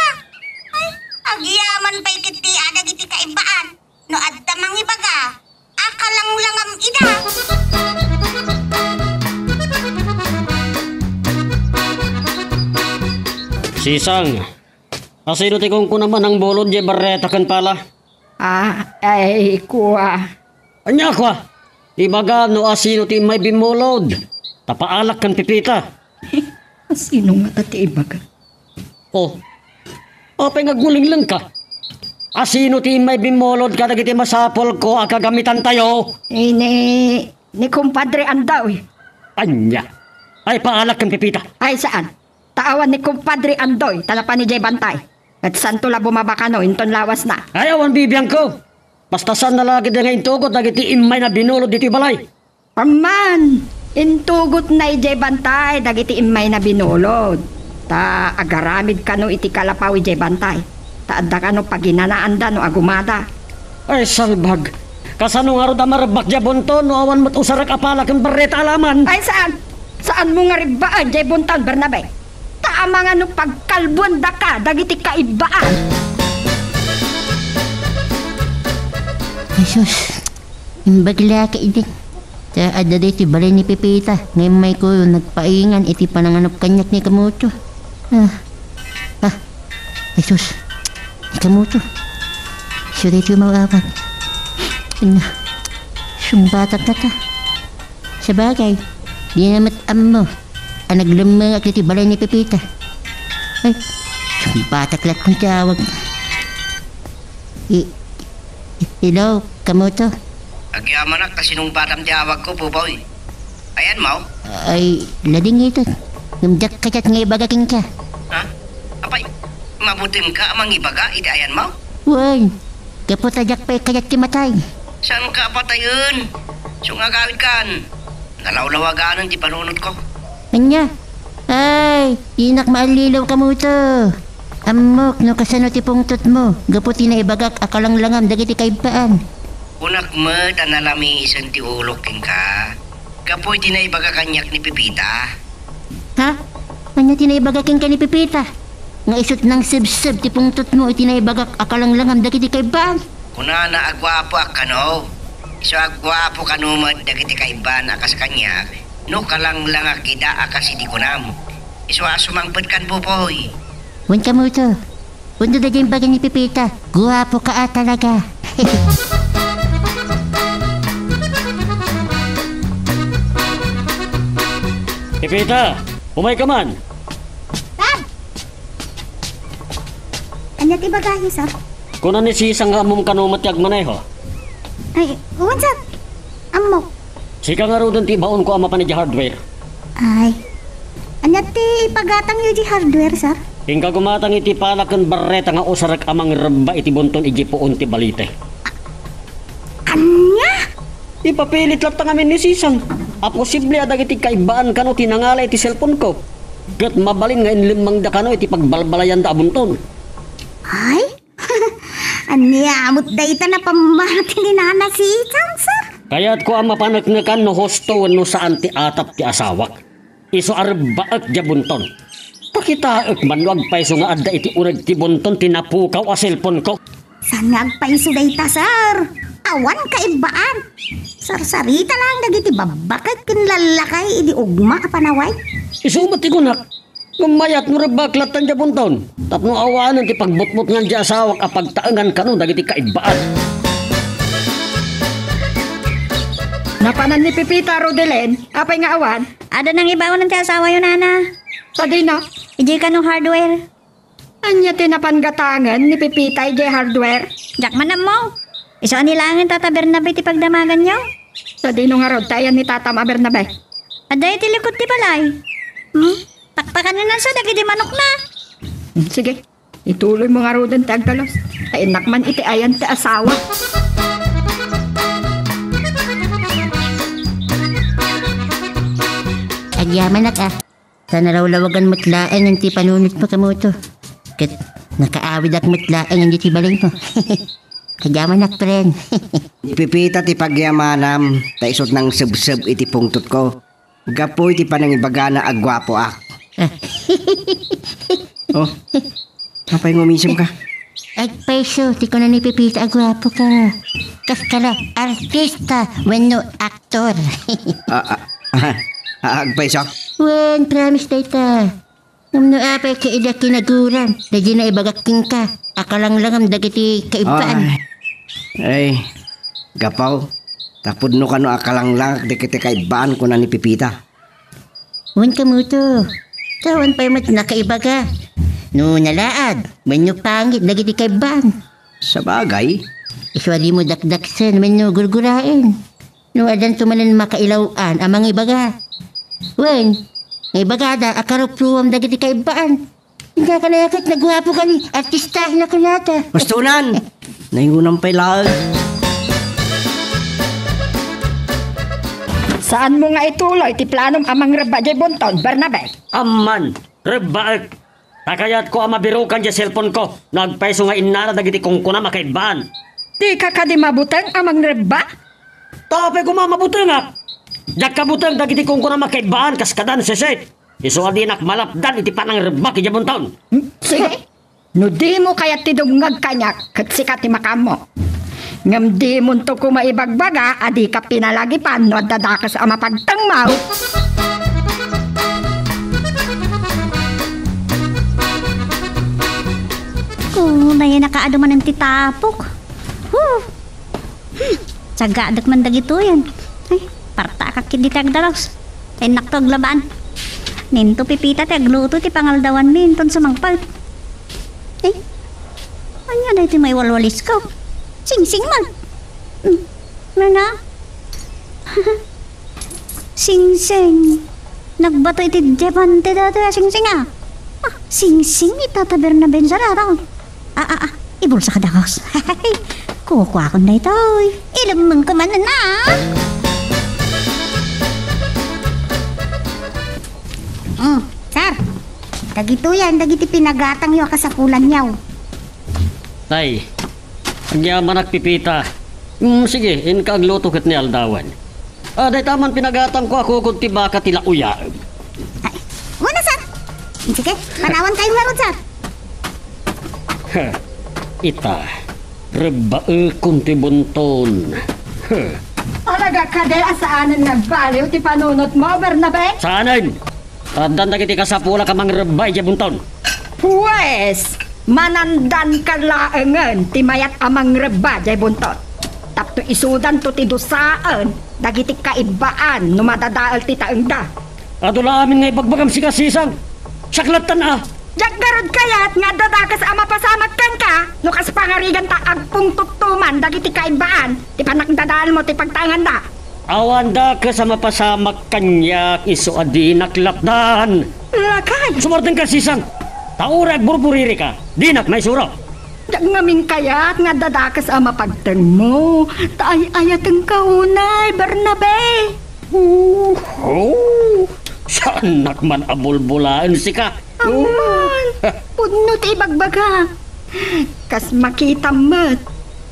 Ay, agyaman pay ketdi a dagiti kaibbaan. No adda mangibaga a kalanglangam ida. Sisang, asino ti kunkunam a nangbulod diay barreta ken pala? Ah, ay, kua. Ania kua? Ibaga no asino ti immay bimmulod. Ta paalak ken Pepita. Asino ngata ti ibaga? Oh, apay nga agmulenglengka? Asino ti immay bimmulod kadagiti masapulko a kagamitantayo? Eh, ni, ni Kumpadre Andoy. Ania? Ay, paalak ken Pepita. Ay, saan? Ta awan ni Kumpadre Andoy, ta napan idiay bantay. Ket saanto la bumaba kano inton lawasna. Ay, awan bibiangko. Basta saanna la ketdi nga intugot dagiti immayna binulod ditoy balay. Amman, intugotna idiay bantay dagiti immayna binulod. Ta agaramid kano iti kalapaw idiay bantay. Ta adda kano paginanaanda no agumada. Ay, salbag! Kasano ngarud a marebbak diay bunton no awan met usarek a pala ken barreta a laman? Ay, saan. Saanmo nga rebbaen diay bunton, Bernabe. Ta amangan no pagkalbuandaka dagiti kaibbaan. Jesus, imbag la ka idi. Ta adda daytoy balay ni Pepita, nga immayko nagpaingan iti pananganup kaniak ni Kamuto. Ah, ah, Jesus, ni Kamuto. Isu daytoy maawat. Ania, sungbatak na ta. Sabagay, dina met ammo a naglemmengak iti balay ni Pepita. Ay, sungbatak laeng ti awag. I-, i-, hello, Kamuto? Agyamanak ta sinungbatam ti awagko, Popoy. Ayanmo? Ay, ladingitan. Ngem diak kayat nga ibaga kenka. Ha? Apay, mabutingka a mangibaga iti ayanmo? Wen, gapu ta diak pay kayat ti matay. Saanka a patayen? Isu nga agawidkan, nalawlawaganen ti panunotko. Ania? Ay, dinak maallilaw, Kamuto. Ammok no kasano ti pungtotmo gapu ti naibagak a kalanglangam dagiti kaibbaan. Kunak met a nalamiisen ti ulok kenka gapu iti naibaga kaniak ni Pepita. Ha? Ania ti naibaga kenka ni Pepita? Nga isut' nangsebseb ti pungtotmo iti naibagak a kalanglangam dagiti kaibbaan? Kunana a guapoak kano. Isu a guapo kano met dagiti kaibbaan a kas kaniak no kalanglangak ida a kas idi kunam. Isu a sumangpetkan, Popoy. Wen, Kamuto. Wen, daydiay imbaga ni Pepita, guapoka a talaga. Pepita, umayka man. Dad! Ania ti ibagayo, sir? Kuna ni Sisang nga ammom kano met ti agmaneho. Ay, wen, sir. Ammok. Sika ngaruden ti ibaonko a mapan idiay hardware. Ay. Ania ti ipagatangyo idiay hardware, sir? Inka gumatang iti pala ken barreta nga usarek a mangrebba iti bunton idiay puon ti balite. Ania? Ipapilit latta ngamin ni Sisang a posible a dagiti kaibbaan kano ti nangala iti cellphone-ko. Ket mabalin nga inlemmangda kano iti pagbalbalayanda a bunton. Ay? Ania met dayta napammati ni Nana Sisang, sir? Kayatko a mapaneknekan no husto wenno saan ti atap ti asawak. Isu a rebbaek diay bunton. Pakitaek man no agpayso nga adda iti uneg ti bunton ti napukaw a cellphone-ko. Saan nga agpayso dayta, sir? Awan kaibbaan. Sarsarita laeng dagiti babbaket ken lallakay idi ugma a panaway. Isu met ti kunak. Ngem mayat no rebbaek latta diay bunton tapno awanen ti pagbutbutngan ti asawak a pagtaengan kano dagiti kaibbaan. Napanan ni Pepita, Rodelin. Apay nga awan? Adda nangibaonan ti asawayo, Nana. Sadino? Idiay kano hardware. Ania ti napan gatangen ni Pepita idiay hardware? Diak man ammo. Isu a ni laengen Tata Bernabe ti pagdamaganyo. Sadino ngarud ti ayan ni tatam a Bernabe? Adda iti likod ti balay. Hmm? Pakpakanennanso dagiti manokna. Hmm, sige. Ituloymo ngaruden ti agdalos. Ta innak man iti ayan ti asawa. Agyamanak a. Ta nalawlawagan met laengen ti panunotmo, Kamuto. Ket nakaawidak met laengen iti balaymo. Agyamanak, friend. Ni Pepita ti pagyamanam, ta isut' nangsebseb iti pungtotko. Gapu iti panangibagana a guapoak. Oh, apay nga umisemka? Agpayso ti kuna ni Pepita a guapoka. Kas kala, artista wenno aktor. Ah, ah, ah, ah, agpayso? Wen, promise dayta. Ngem no apay ka idi kinaguran, daydi naibagak kenka a kalanglangam dagiti kaibbaan. Ay, ay, gapu ta pudno kano a kalanglangak dagiti kaibbaan, kuna ni Pepita. Wen, Kamuto, ta awan pay met nakaibaga no nalaad wenno pangit dagiti kaibbaan. Sabagay. Isu a dimo dakdaksen wenno gurguraen. No addanto manen makailaw-an a mangibaga. Wen, nga ibagada a karupruam dagiti kaibbaan. Inka kanayaket nga guapo ken artista, nakunata. Bastonan! Naingunan pay laeng. Saanmo nga ituloy ti planom a mangrebba diay bunton, Bernabe? Amman, rebbaek. Ta kayatko a mabirukan diay cellphone-ko no agpayso nga innara dagiti kunkunam a kaibbaan. Dika kadi mabuteng a mangrebba? Ta apay koma mabutengak? Diak kabuteng dagiti kunkunam a kaibbaan kas kadan, Sisi. Isu a dinak malapdan iti panangrebbak idiay buntaon. Hmm, sige. No dimo kayat ti dumngeg kaniak, ket sika ti makaammo. Ngem dimonto koma ibagbaga a dika pinalagipan no adda dakes a mapagtengmo. Kunay, nakaadu manen ti tapok. Huh! Hmm, sagadek man dagitoyen. Ay, partakak ketdi ti agdagus. Innakto aglabaan. Ninto Pepita ti agluto ti pangaldawanmi inton sumangpet. Ay, ania daytoy maiwalwalisko? Singsing man. Hmm, nana? Singsing. Nagbato iti diamante daytoy a singsing, a. Ah, singsing ni Tata Bernabe, saan a tao? Ah, ah, ah. Ibulsak dagus. Kukuakon daytoy. Ilemmengko manen, a. Hmm, sir. Dagitoyen dagiti pinagatangyo a kasapulanyo. Tay, agyamanak, Pepita. Hmm, sige, inka agluto ket ni aldawen. Ah, dayta man pinagatangko a kukod ti baka ti lauyaem. Ay, wen a, sir. Sige, panawankayo ngarud, sir. Heh, ita, rebbaekon ti bunton. Heh. Talaga kadi a saanen nga agbaliw ti panunotmo, Bernabe? Saanen! Addan dagiti kasapulak a mangrebba idiay bunton. Pues, manandanka laengen ti mayat a mangrebba idiay bunton. Tapno isudanto ti dusaen dagiti kaibbaan no madadael ti taengda. Adu la amin nga ibagbagam, sika, Sisang. Siak lattan a. Diak garud kayat nga adda dakes a mapasamak kenka no kas pangariganta agpungtottoman dagiti kaibbaan ti panagdadaelmo ti pagtaenganda. Awan dakes a mapasamak kaniak isu a dinak latdan. Lakay! Sumardengka, Sisang. Ta uray agburburirika, dinak maisuro. Diak ngamin kayat nga adda dakes a mapagtengmo. Ta ay-ayatenka unay, Bernabe. Oh, oh. Saannak man a bulbulaen, sika. Amman, pudno ti ibagbaga. Kas makitam met,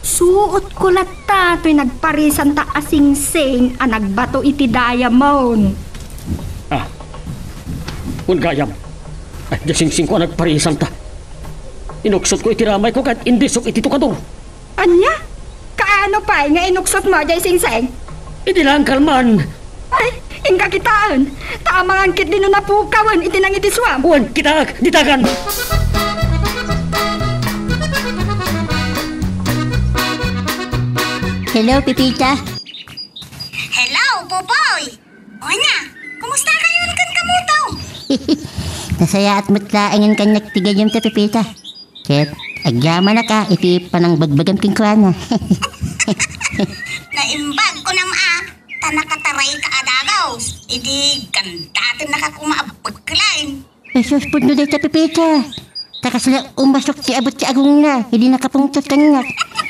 suotko latta toy nagparisanta a singsing a nagbato iti diamond. Ah, wen gayam. Ay, diay singsingko a nagparisanta. Inuksotko iti ramayko ket indisok iti tukador. Ania? Kaano pay nga inuksotmo diay singsing? Idi lang kalman. Ay, inka kitaen. Ta amangan ketdi no napukawen iti nangidisuam. Wen, kitaek, ditagan. Hello, Pepita. Hello, Popoy. O ania, kumusta kayo ken Kamuto? Nasayaat met laengen kaniak ti gayyemta, Pepita. Ket agyamanak a iti panangbagbagam kenkuana. Naimbag kunam a, ta nakatarayka a dagus, idi gandatennaka koma a bekkelen. Jesus, pudno dayta, Pepita. Ta kasla umasok ti abet ti agongna, idi nakapungtot kaniak.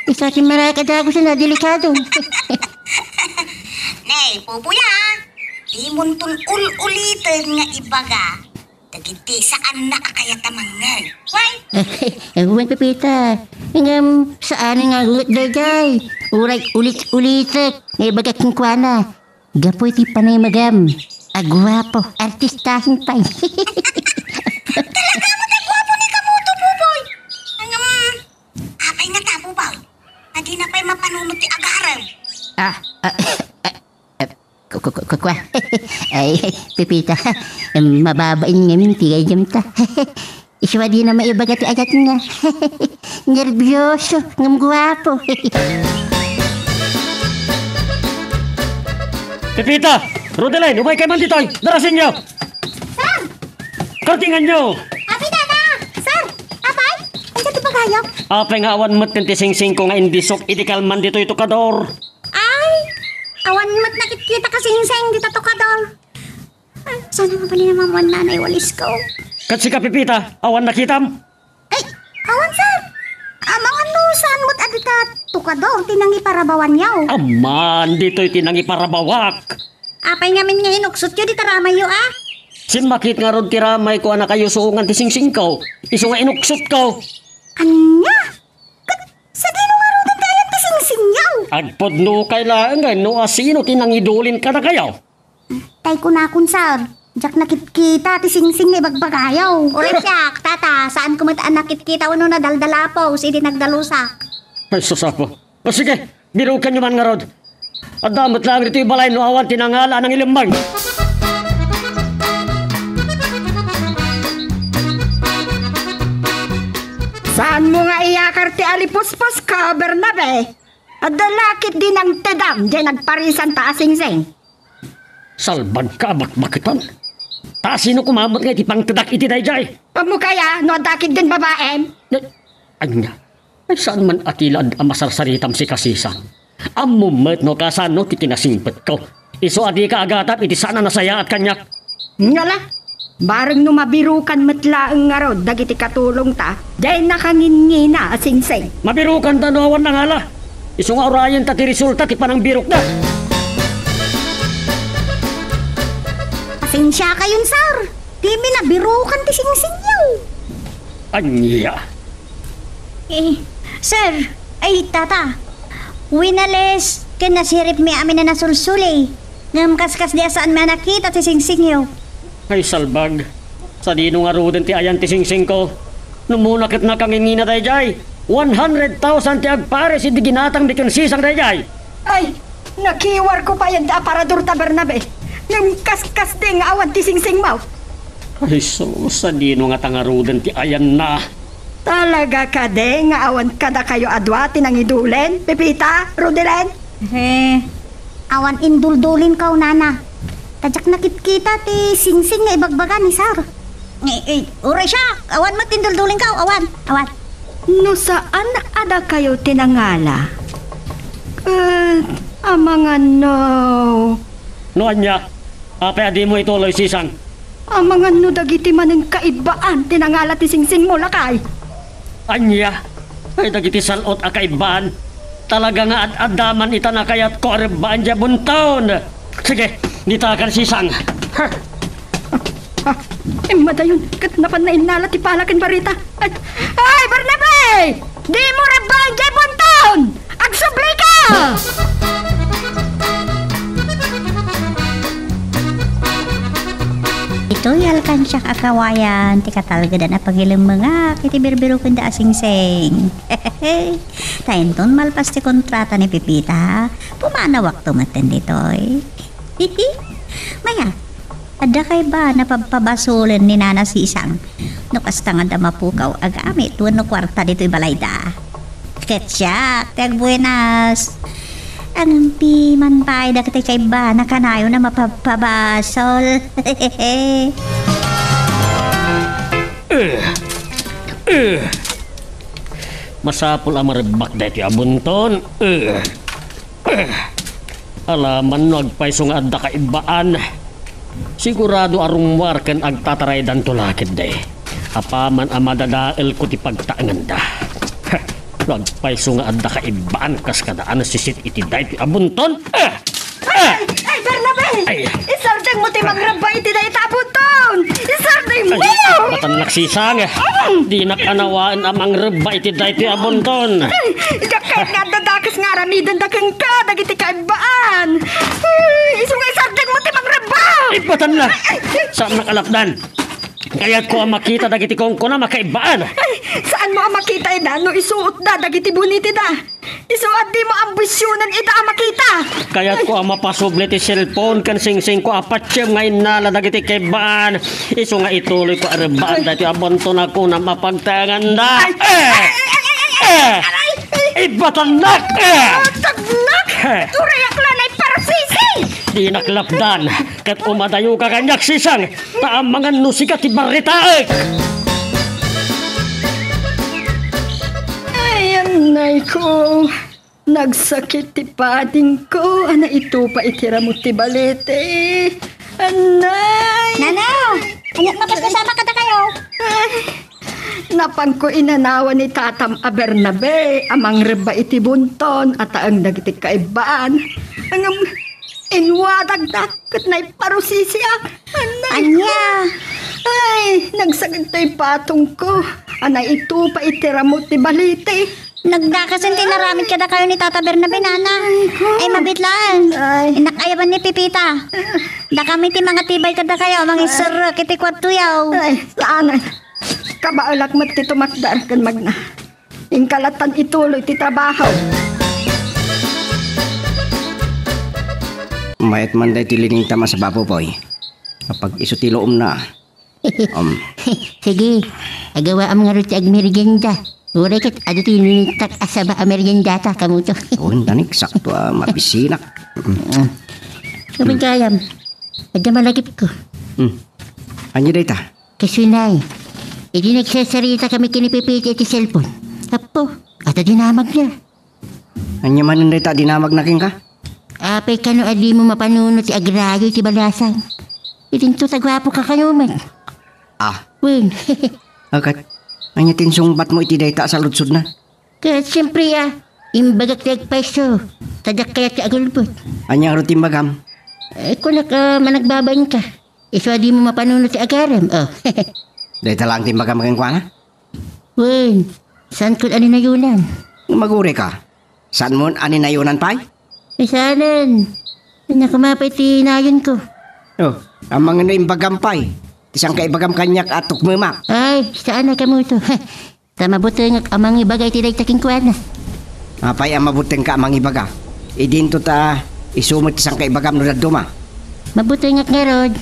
Isu ti maragadagusen a delikado. Ne, Popoy a, dimonton ul-uliten nga ibaga dagiti saanna a kayat a mangngeg. Wen? Wen, Pepita. Ngem saan nga ngarud daydiay. Uray ulit-ulitek nga ibagak kenkuana. Gapu iti panay magam a guapo, artistahen pay. Talaga met a guapo ni Kamuto, Popoy. Ngem, apay ngata, Popoy? Adina pay mapanunot ti agarem. Ah, ah, ah, ah, ku-, ku-, ku-, kua. Ay, Pepita, em, mababain ngamin ti gayyemta. Isu a dina maibaga ti ayatna. Nerbioso, ngem guapo. Pepita! Rodeline, umaykayo man ditoy! Darasenyo! Sir! Kartinganyo! Apay, Tata! Sir! Apay? Ania ti pagayo? Apay nga awan met ti singsingko nga indisok idi kalman ditoy tukador? Ay! Awan met nakitkitak a singsing dita tukador. Ay, saan nga bali naman nanay walisko? Ket sika, Pepita, awan nakitam? Ay, awan, sir. Amangan no saan met a dita tukador ti nangiparabawanyo. Amman, ditoy ti nangiparabawak. Apay ngamin nga inuksotyo dita ramayyo, a? Simmakit ngarud ti ramayko a nakayusuongan ti singsingko. Isu nga inuksotko. Ania? Ket sadino ngaruden ti ayat ti Singyaw! Agpudnokay laeng no asino ti nangidulin kadakayo. Tay kunakon, sir, diak nakitkita ti singsing nga ibagbagayo. Uray siak, tata, saanko met a nakitkita wenno nadaldalapos idi nagdalusak. Ay, sus, Apo. O sige, birukanyo man ngarud. Adda met laeng ditoy balay no awan ti nangala a nangilemmeng. Saanmo nga iyakar ti alipusposko, Bernabe? Adda la ketdi nangtedam diay nagparisanta a singsing. Salbagka a bakbaketan. Ta asino koma met nga iti pangtedak iti daydiay? Ammok aya no adda ketdin babaem? Ay, ania? Ay, saan man a ti la a masarsaritam sika, Sisang. Ammom met no kasano ti kinasingpetko. Isu a dika agatap iti saan a nasayaat kaniak. Ngala, bareng no mabirukan met laeng ngarud dagiti katulongta, diay nakangingina a singsing. Mabirukanta no awan nangala. Isu nga urayenta ti resulta ti panangbirokda. Pasensiakayon, sir. Dimi nabirukan ti singsingyo. Ania? Eh, sir, ay, tata. Winales ken nasiripmi amin a nasulsuli. Ngem kaskasdi a saanmi a nakita ti singsingyo. Ay, salbag. Sadino ngaruden ti ayan ti singsingko? No umuna ket nakangingina daydiay, one hundred thousand ti agpares idi ginatangmi ken Sisang daydiay. Ay, nakiwarko pay ida aparadorta, Bernabe. Ngem kaskasdi nga awan ti singsingmo. Ay, sus, sadino ngata ngaruden ti ayanna? Talaga kadi nga awan kadakayo a dua ti nangidulen, Pepita, Rodelen? Eh, awan induldulinko, nana. Ta diak nakitkita ti singsing nga ibagbaga ni sir. Eh, eh, uray siak, awan met induldulinko, awan, awan. No saan a dakayo ti nangala, ket amangan no. No ania? Apay a dimo ituloy, Sisang? Amangan no dagiti manen kaibbaan ti nangala ti singsingmo, lakay? Ania? Ay, dagiti sal-ot a kaibbaan. Talaga nga ad-adda man ita nakayatko a rebbaan diay bunton. Sige, ditakan, Sisang. Ha? Ah, immadayon, ket napan nainnala ti pala ken barita. Ay, ay, Bernabe! Dimo rebbaan diay bunton! Agsublika! Ditoy alkansiak a kawayan ti katalgedan a pagilemmengak iti birbirukenda a singsing. Ta inton malpas ti kontrata ni Pepita, pumanawakto metten ditoy. Maya, adda kaibbaan a pabpabasolen ni Nana Sisang no kasta nga adda mapukaw a gamit wenno kuarta ditoy balayda? Ket siak ti agbuenas. Ngem piman pay dagiti kaibbaan a kanayon a mapabpabasol. Eh, eh. Masapul a marebbak daytoy a bunton. Eh. Alaman no agpayso nga adda kaibbaan, sigurado a rummuar ken agtataraydanto la ketdi. Apaman a madadaelko ti pagtaenganda. No agpayso nga adda kaibbaan kas kada a nasisit iti daytoy a bunton. Ah! Ah! Ay, Bernabe! Ay. Isardengmo ti mangrebba iti dayta a bunton! Isardengmo! Ay, matannak, Sisang. Mm. Dinak a nawaen a mangrebba iti daytoy a bunton. Ay, diak kayat nga adda dakes nga aramidenda kenka dagiti kaibbaan. Ay, isu nga isardengmo ti mangrebba! Ay, matannak. Ay, ay. Saannak a lapdan. Kayatko a makita dagiti kunkuna a kaibbaan. Ay, saanmo a makita ida no isuotda dagiti bunitida? Isu a dimo ambisionen ida a makita. Kayatko a mapasubli ti cellphone ken singsingko a patiem nga innala dagiti kaibbaan. Isu nga ituloyko a rebbaan daytoy a bunton a kunam a pagtaenganda. Ay, eh! Ay, ay, ay, ay, ay, Eh! Aray! Ibatannak! Eh! Tagnak! Eh! Urayak la naiparusisi! Dinak lapdan, ket umadayoka kaniak, Sisang, ta amangan no sika ti barritaek! Ay, anay ko. Nagsakit ti padingko a naitupa iti ramut ti balete. Anay! Nana! Aniat mapaskasama kadakayo? Ay, napanko inanawan ni tatam a Bernabe a mangrebba iti bunton a taeng dagiti kaibbaan. Ngem inwadagda ket naiparusisiak. Anay! Ania? Ay, nagsakit toy patongko a naitupa iti ramut ti balete. Nagdakasen ti naramid kadakayo ni Tata Bernabe, nana. Ay, ko. Ay, mabitlaan. Ay. Innak ayaban ni Pipita. Dakami ti mangatibay kadakayo, mangiserrek iti kuartoyo. Ay, saan. Kabaelak met ti tumakder ken magna. Inka lattan ituloy ti trabaho. Mayat man daytoy liningtam a saba, Popoy. Apag-isu ti luomna. Um. Sige, agawaam ngarud ti agmerienda. Uray ket adu ti liningtak a saba a meriendata, kamuto. Wen, tanik, sakto a mabisinak. Mm. Awan gayam. Adda malagipko. Hmm. Ania dayta? Kasunay, idi nagsasaritakami ken ni Pipita iti cellphone, Apo, adda dinamagna. Ania manen dayta a dinamagna kenka? Apay kano a dimo mapanunot ti agrayo iti balasang? Idinto ta guapoka kano met. Ah. Wen. Akat, ania ti insungbatmo iti dayta a saludsodna? Ket siempre a, imbagak ti agpayso, ta diak kayat ti agulbod. Ania ngarud ti imbagam? Eh, kunak a managbabainka. Isu a dimo mapanunot ti agarem, oh. Dayta laeng ti imbagam kenkuana? Wen, saanko a ninayonan. Magurayka. Saanmon a ninayonan pay? Ay, saanen. Ania koma pay ti nayonko. Oh, amangan no imbagam pay ti saan nga ibagam kaniak a tukmemak. Ay, saan a kamuto. Ta mabutengak a mangibaga iti dayta kenkuana. Apay a mabutengka a mangibaga? Idinto ta isu met ti saan nga ibagam no dadduma. Mabutengak ngarud.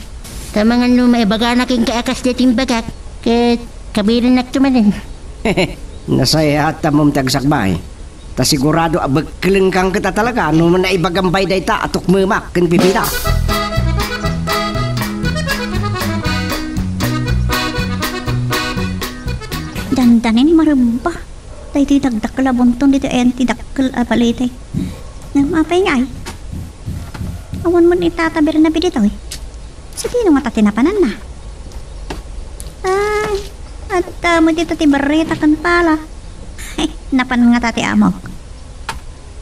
Ta amangan no maibagana kenka a kasdiay ti imbagak, ket kabilennakto manen. Nasayaat a ammom ti agsakbay. Ta sigurado a bekkelengkan ket a talaga no naibagam pay dayta a tukmemak ken Pipita. Dandanin marebba. Daytoy dakdakkel a bunton ditoy ayan ti dakkel a balite. Ngem apay nga ay? Awan met ni Tata Bernabe ditoy. Sadino ngata ti napananna? Ay, adda met dita ti barreta ken pala. Ay, napan ngata ti amok.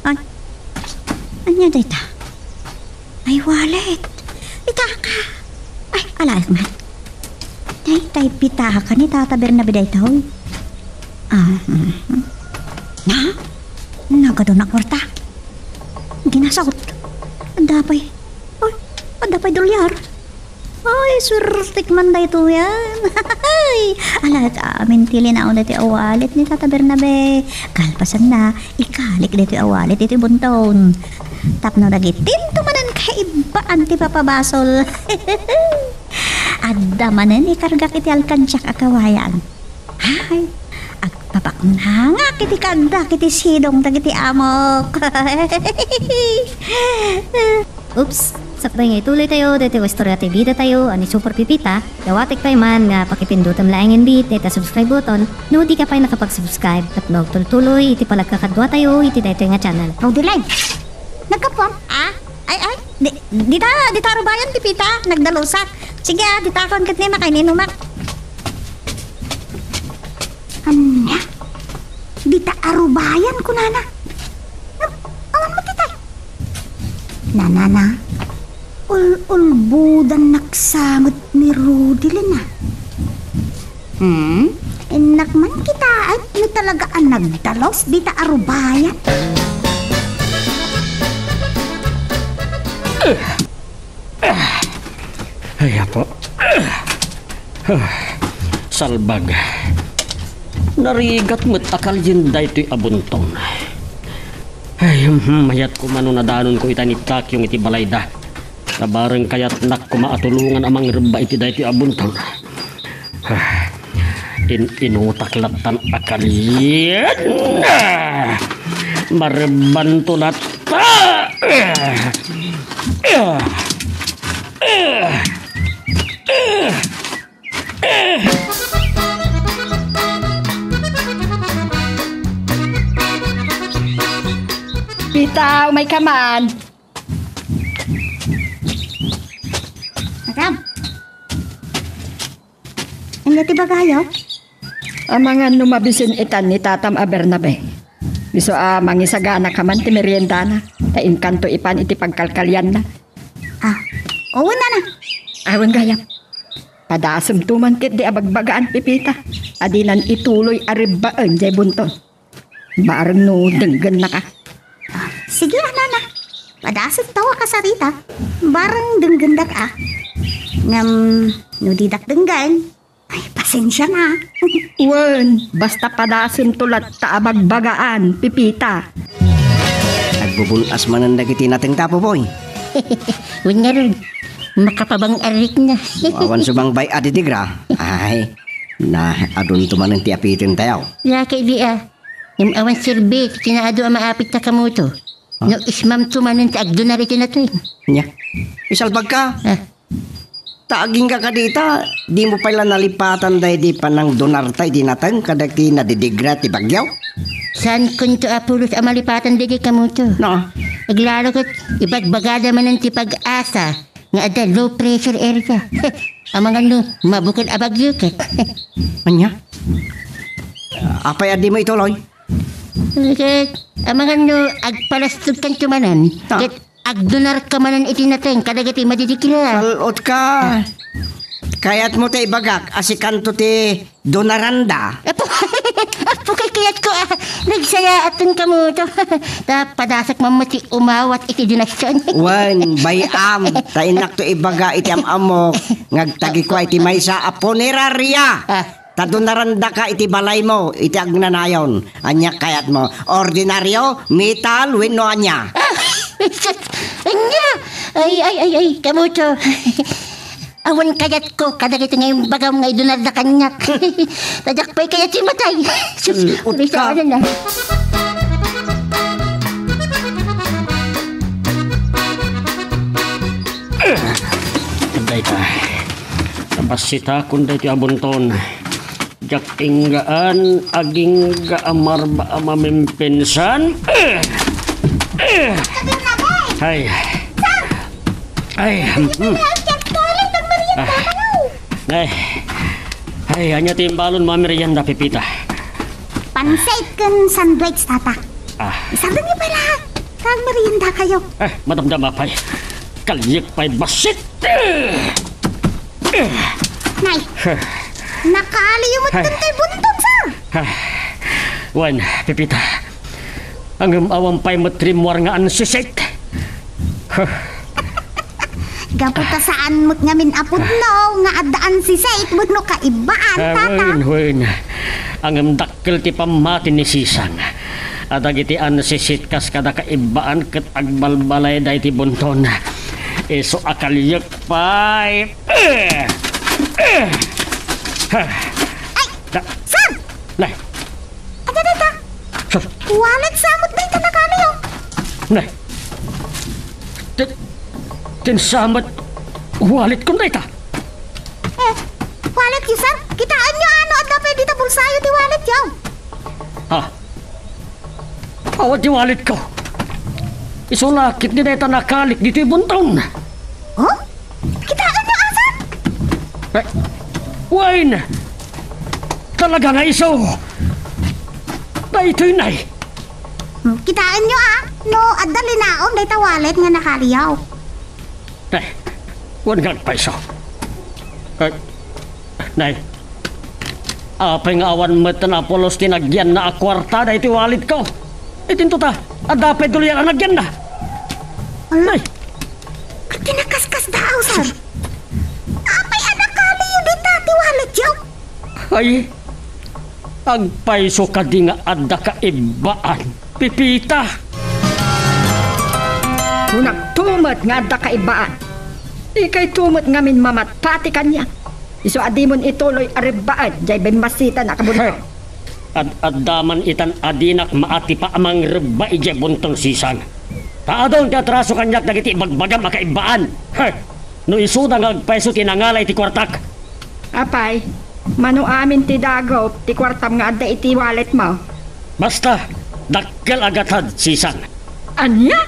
Ay, ania dayta? Ay, wallet. Pitaka. Ay, alaek man. Ay, tay pitaka ni Tata Bernabe daytoy. Ah, mhm. Na? Nagadu na kwarta. Ginasot. Adda pay. Ay, adda pay dolyar. Ay, swertek man daytoyen. Alaek amin ti linaw daytoy a wallet ni Tata Bernabe. Kalpasanna, ikalik daytoy a wallet iti bunton. Tapno dagitinto manen kaibbaan ti papabasol. Adda manen ikargak iti alkansiak a kawayan. Ay, agpapaknangak iti kaaddak iti sidong dagiti amok. Oops! Sakbay nga ituloytayo daytoy a istorya ti bidatayo a ni Super Pipita, dawatek pay man nga pakipindutem laengen dayta subscribe button no dika pay nakapag-subscribe tapno agtultuloy iti panagkakaduatayo iti daytoy nga channel. Rudy Line, naggapuam? Ah? Ay, ay, di, dita, dita arubayan, Pipita, nagdalusak. Sige, ah, dita akon ket ni makaininumak. Ania? Dita arubayan, kunana. Ngem, awan met itay. Nanana, ul-ulbodannak sa met ni Rudy Line, ah. Hmm? Innak man kitaek no talaga a nagdalus dita arubayan. Ay, apo. Salbag. Narigat met a kalien daytoy a bunton. Ay, hmm, mayat koma no nadanonko ita ni Takyong iti balayda. Ta bareng kayatnak koma a tulongan a mangirebba iti daytoy a bunton. In-inutak lattan a kalien. Marebbanto latta. Pita, umayka man. Agam. Ania ti bagayo? Amangan no mabisin itan ni tatam a Bernabe. Isu a mangisaganaka man ti meriendana, ta inkanto ipan iti pagkalkalianna. Ah, wen, nana. Awan gayam. Padasemto man ketdi a bagbagaan, Pipita, a dinan ituloy a rebbaen jay bunton. Bareng no denggennaka. Ah, sige, a, nana. Padasen tawa ka sarita. Bareng denggendak, a. Ngem, no didak denggen, ay, pasensia na. Wen, basta padasento latta a bagbagaan, Pipita. Agbubun-as manen dagiti natengta, Popoy. Wen ngarud, makapabang-arik na. Awan sumangbay a didigra. Ay, na, adunto manen ti apiten tayo. Laki di, a. Ngem awan serbi ti kinaadu a maapit ta kamoto. Ah? No ismamto manen ti agdunar iti nateng. Nya, isalbagka. Ah. Ta agingga kadi ita, dimo pay la nalipatan daydi panangdunarta iti nateng kadagiti nadidigra ti bagyo? Saan kunto, Apolos, a malipatan daydi kamoto? No. Aglalo ket ibagbagada manen ti pag-asa nga adda low pressure area. Amangan no, mabukel a bagyo ket. Anya? Apay a dimo ituloy? Ket, amangan no, agpalastogkanto manen. Ah. Ket, agdunarka manen iti nateng kadagiti madidigra. Sal-otka. Kayatmo ta ibagak a sikanto ti dunaranda? Apo, apo, kay kayatko, a. Nagsayaaten kamoto. Ta padasak man met ti umawat iti donasyon. Wen, bay-am. Ta innakto ibaga iti am-ammok nga agtagikua iti maysa a puneraria. Ah. Ta dunarandaka iti balaymo iti agnanayon. Ania kayatmo? Ordinario, metal, wenno ania? Ania? Ay, ay, ay, ay, kamoto. Awan kayatko kadagiti nga imbagam nga idunarda kaniak. Ta diak pay kayat ti matay. Sus, Utka. Ano na? Dayta. Napasitakon daytoy a bunton. Diak inggaan, agingga a marba a mamimpinsan. Eh! Eh! Ay. Ay, hmm. Ah. Ay. Ay, ania ti imbalon mo a merienda, Pepita? Pansit ken sandwich, tata. Ah. Isardengyo pay la. Kag merienda kayo. Eh, madamdama pay. Kaliek pay bassit. Nay, nakaaliyo met daytoy bunton, sir. Wen, Pepita. Ngem awan pay met rimmuar nga ansisit. Gapu ta saan met ngamin a pudno nga adda ansisit wenno kaibbaan, tata. Wen, wen. Ngem dakkel ti pammati ni Sisang. A dagiti ansisit kas kada kaibbaan ket agbalbalayda iti bunton. Isu a kaliek pay. Eh! Eh! Ha! Ay! Da- Sir! Nay! Ania dayta? Sir! Wallet sa met dayta nakaliyo. Nay! Ti-, ti insa met wallet kon dayta? Eh, wallet yo, sir? Kitaenyo a no adda pay dita bulsayo ti wallet yo. Ha? Awan ti wallet ko. Isu la ket ni dayta nakalik ditoy bunton. Oh? Kitaenyo a, sir? Eh, wen. Talaga nga isu. Daytoy, nay. Hmm, kitaenyo a, no adda linaon dayta wallet nga nakaliyo. Eh, wen nga agpayso. Eh, nay, apay nga awan met napulos ti nagyanna a kuarta daytoy wallet ko? Itinto ta, adda pay dolyar a nagyanna. Ala. Nay. Ket ti nakaskasdaaw, sir. Apay a nakaliyo dita ti wallet yo? Ay, agpayso kadi nga adda kaibbaan, Pipita? Kunakto met nga adda kaibbaan. Ikayto met ngamin mamatpati kaniak. Isu a dimon ituloy a rebbaen jay bimmassitan a kabunto. Heh. Ad-adda man itan a dinak maatipa a mangrebba idiay bunton, Sisang. Ta adun ti atraso kaniak dagiti ibagbagam a kaibbaan. Heh. No isuda nga agpayso ti nangala iti kuartak. Apay, mano amin ti dagup ti kuartam nga adda iti walletmo? Basta, dakkel a gatad, Sisang. Ania?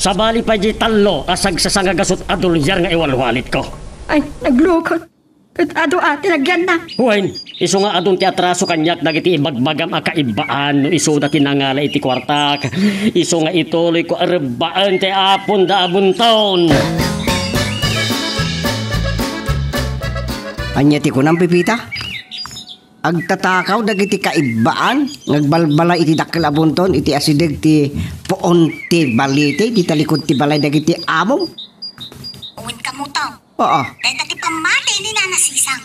Sabali pay di tallo a sagsasangagasut a dolyar nga iwalwalitko. Ay, naglukot. Ket adu a ti nagyanna. Wen, isu nga adun ti atraso kaniak dagiti ibagbagam a kaibbaan no isuda ti nangala iti kuartak. Isu nga ituloyko a rebbaen ti aponda a bunton. Ania ti kunam, Pipita? Agtatakaw dagiti kaibbaan nga agbalbala iti dakkel a bunton iti asideg ti puon ti balite iti talikod ti balay dagiti amom. Wen kamo, Tong. Oo. Dayta ti pammati ni Nana Sisang.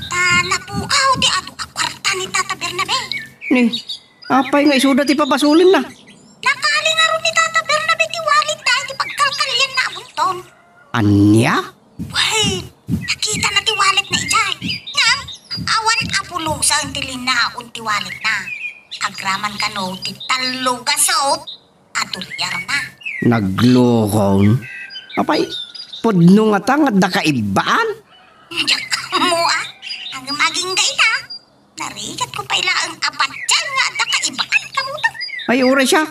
Ta napukaw ti adu a kuarta ni Tata Bernabe. Ni, apay nga isuda ti pabasolenna? Nakali ngarud ni Tata Bernabe ti walletna iti pagkalkalianna a bunton. Ania? Wen, nakitana ti walletna idiay. Ngem, awan a pulosen ti linaon ti walletna. Agraman kano ti tallo gasut a dolyarna. Naglukon? Apay, pudno ngata nga adda kaibbaan? Diak ammo, a. Ngem agingga ita. Narigatko pay laeng a patien nga adda kaibbaan kamo, Tong. Ay, uray siak.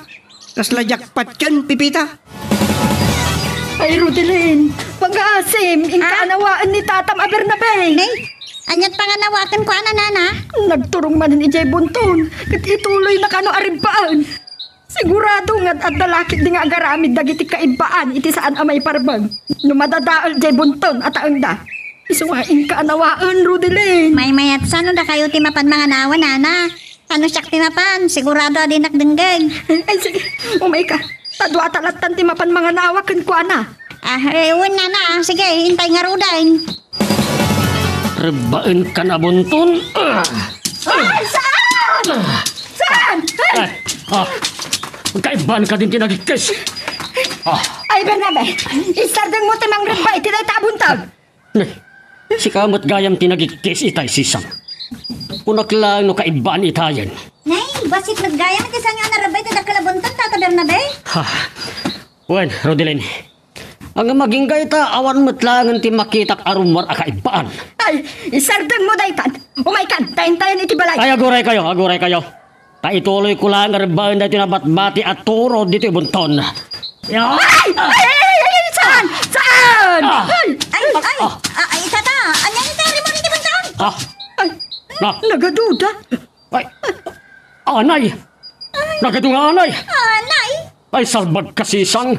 Kasla diak patien, Pepita. Ay, Rodelin, pangaasim, inka Ah? anawaen ni Tatam a Bernabe. Nay, aniat panganawaken kuana, Nana? Nagturong manen idiay bunton, ket ituloyna kano a ribbaan. Sigurado nga adda la ketdi nga agaramid dagiti kaibbaan iti saan a maiparbeng. No madadael diay bunton a taengda. Isu nga inka anawaen, Rodelin. Maymayatsa no dakayo ti mapan manganawa, Nana. Ano siak ti mapan? Sigurado a dinak denggeg. Ay, sige. Umayka. Ta dua ta lattan ti mapan manganawa kenkuana. Ah, eh, wen, Nana. Sige, intay ngaruden. Rebbaenkan a bunton. Ah! Ay, saan? Saan? Ay! Ay, ah, kaibbaan kadin ti nagikkis. Ah. Ay, Bernabe, isardengmo ti mangrebba iti dayta a bunton. Nay, sika met gayam ti nagikkis itay, Sisang. Kunak laeng no kaibbaan itayen. Nay, bassit met gayam iti saan nga a narebba iti dakkel a bunton, Tata Bernabe? Ha. Wen, Rodelin. Ngem agingga ita, awan met laengen ti makitak a rummuar a kaibbaan. Ay, isardengmo daytan. Umaykan, ta intayen iti balay. Ay, aguraykayo, aguraykayo. Ta ituloyko laeng a rebbaen daytoy nabatbati a turo ditoy bunton. Ay! Ay, ay, ay, ay, saan? Saan? Ah! Ay! Ay, ay, Ah! ah, ay, tata, ania iti aramidmo iti bunton? Ah! Ay, Na! Nagaduda. Ay! Anay! Nagadu nga anay! Anay! Ay, salbag ka, Sisang!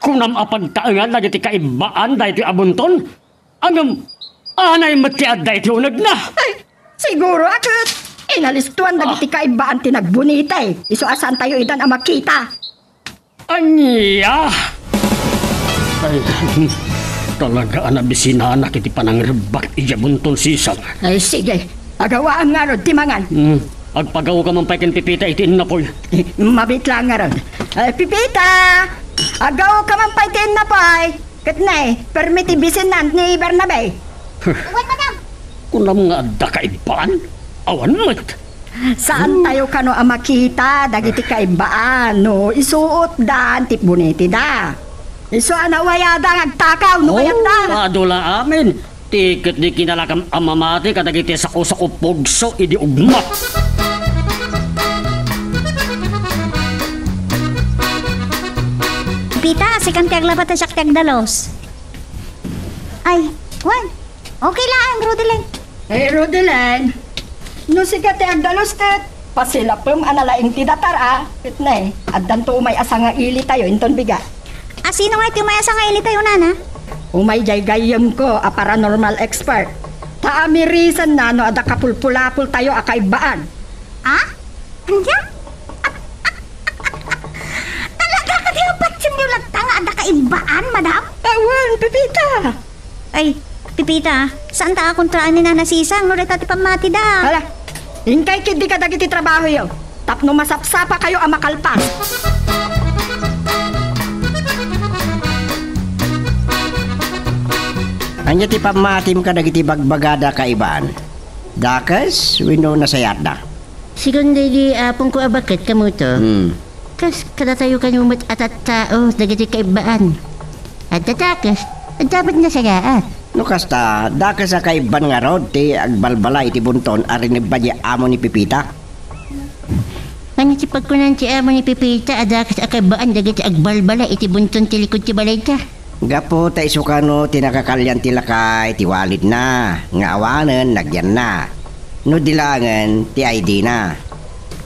Kunam a pagtaengan dagiti kaibbaan daytoy a bunton? Ngem, anay met ti adda iti unegna. Ay, siguro a ket inalistuan dagiti Ah. kaibbaan ti nagbuniti. Isu a saantayo idan a makita. Ania? Ay, talaga a nabisinanak iti panangrebbak idiay bunton, Sisang. Ay, sige. Agawaam ngarud ti mangan. Hmm. Agpagaw ka man pay ken Pepita iti innapoy. Eh, mabiit lang ngarud. Eh, Pepita! Agaw ka man pay iti innapoy. Ket ne, permi ti bisinan ni Bernabe. Wen, madam. Kunam nga adda kaibbaan? Awan met. Saantayo kano a makita dagiti kaibbaan no isuotdan ti bunitida. Isu a nawayada nga agtakaw no kayatda. Oh, adu la amin. Ti ket di kinalakam a mamati kadagiti sako-sako pugso idi ugma. Pita, sikan ti aglabat a siak ti agdalus. Ay, wen. Okay laeng, Rodelin. Ay, Rodelin. No sika ti agdalus ket, pasilapem a nalaing ti datar a. Ket ne, addanto umay a sangailitayo inton bigat. A sino nga iti umay a sangailitayo, nana? Umay jay gayyemko a paranormal expert. Ta amirisenna no adda kapulpulapoltayo a kaibbaan. Ah? Ania? Talaga kadi a patienyo latta nga adda kaibbaan, madam? Awan, Pepita. Ay, Pepita, saanta a kontraan ni Nana Sisang no dayta ti pammatida. Hala, inkay ketdi kadagiti trabahoyo tapno masapsapakayo a makalpas. Ania ti pammatim kadagiti bagbagada a kaibbaan? Dakes wenno nasayaatda? Sigun daydi apongko a baket, kamoto. Hmm. Kas kadatayo kano met a tattao dagiti kaibbaan. Adda dakes, adda met nasayaat. No kasta, dakes a kaibban ngarud ti agbalbala iti bunton a rinebba di amo ni Pepita. Ania ti pagkunan ti amo ni Pepita a dakes a kaibbaan dagiti agbalbala iti bunton ti likud ti balayda? Gapu ta isu kano ti nakakalian ti lakay ti walletna nga awanen nagyanna. No di laengen ti I D na.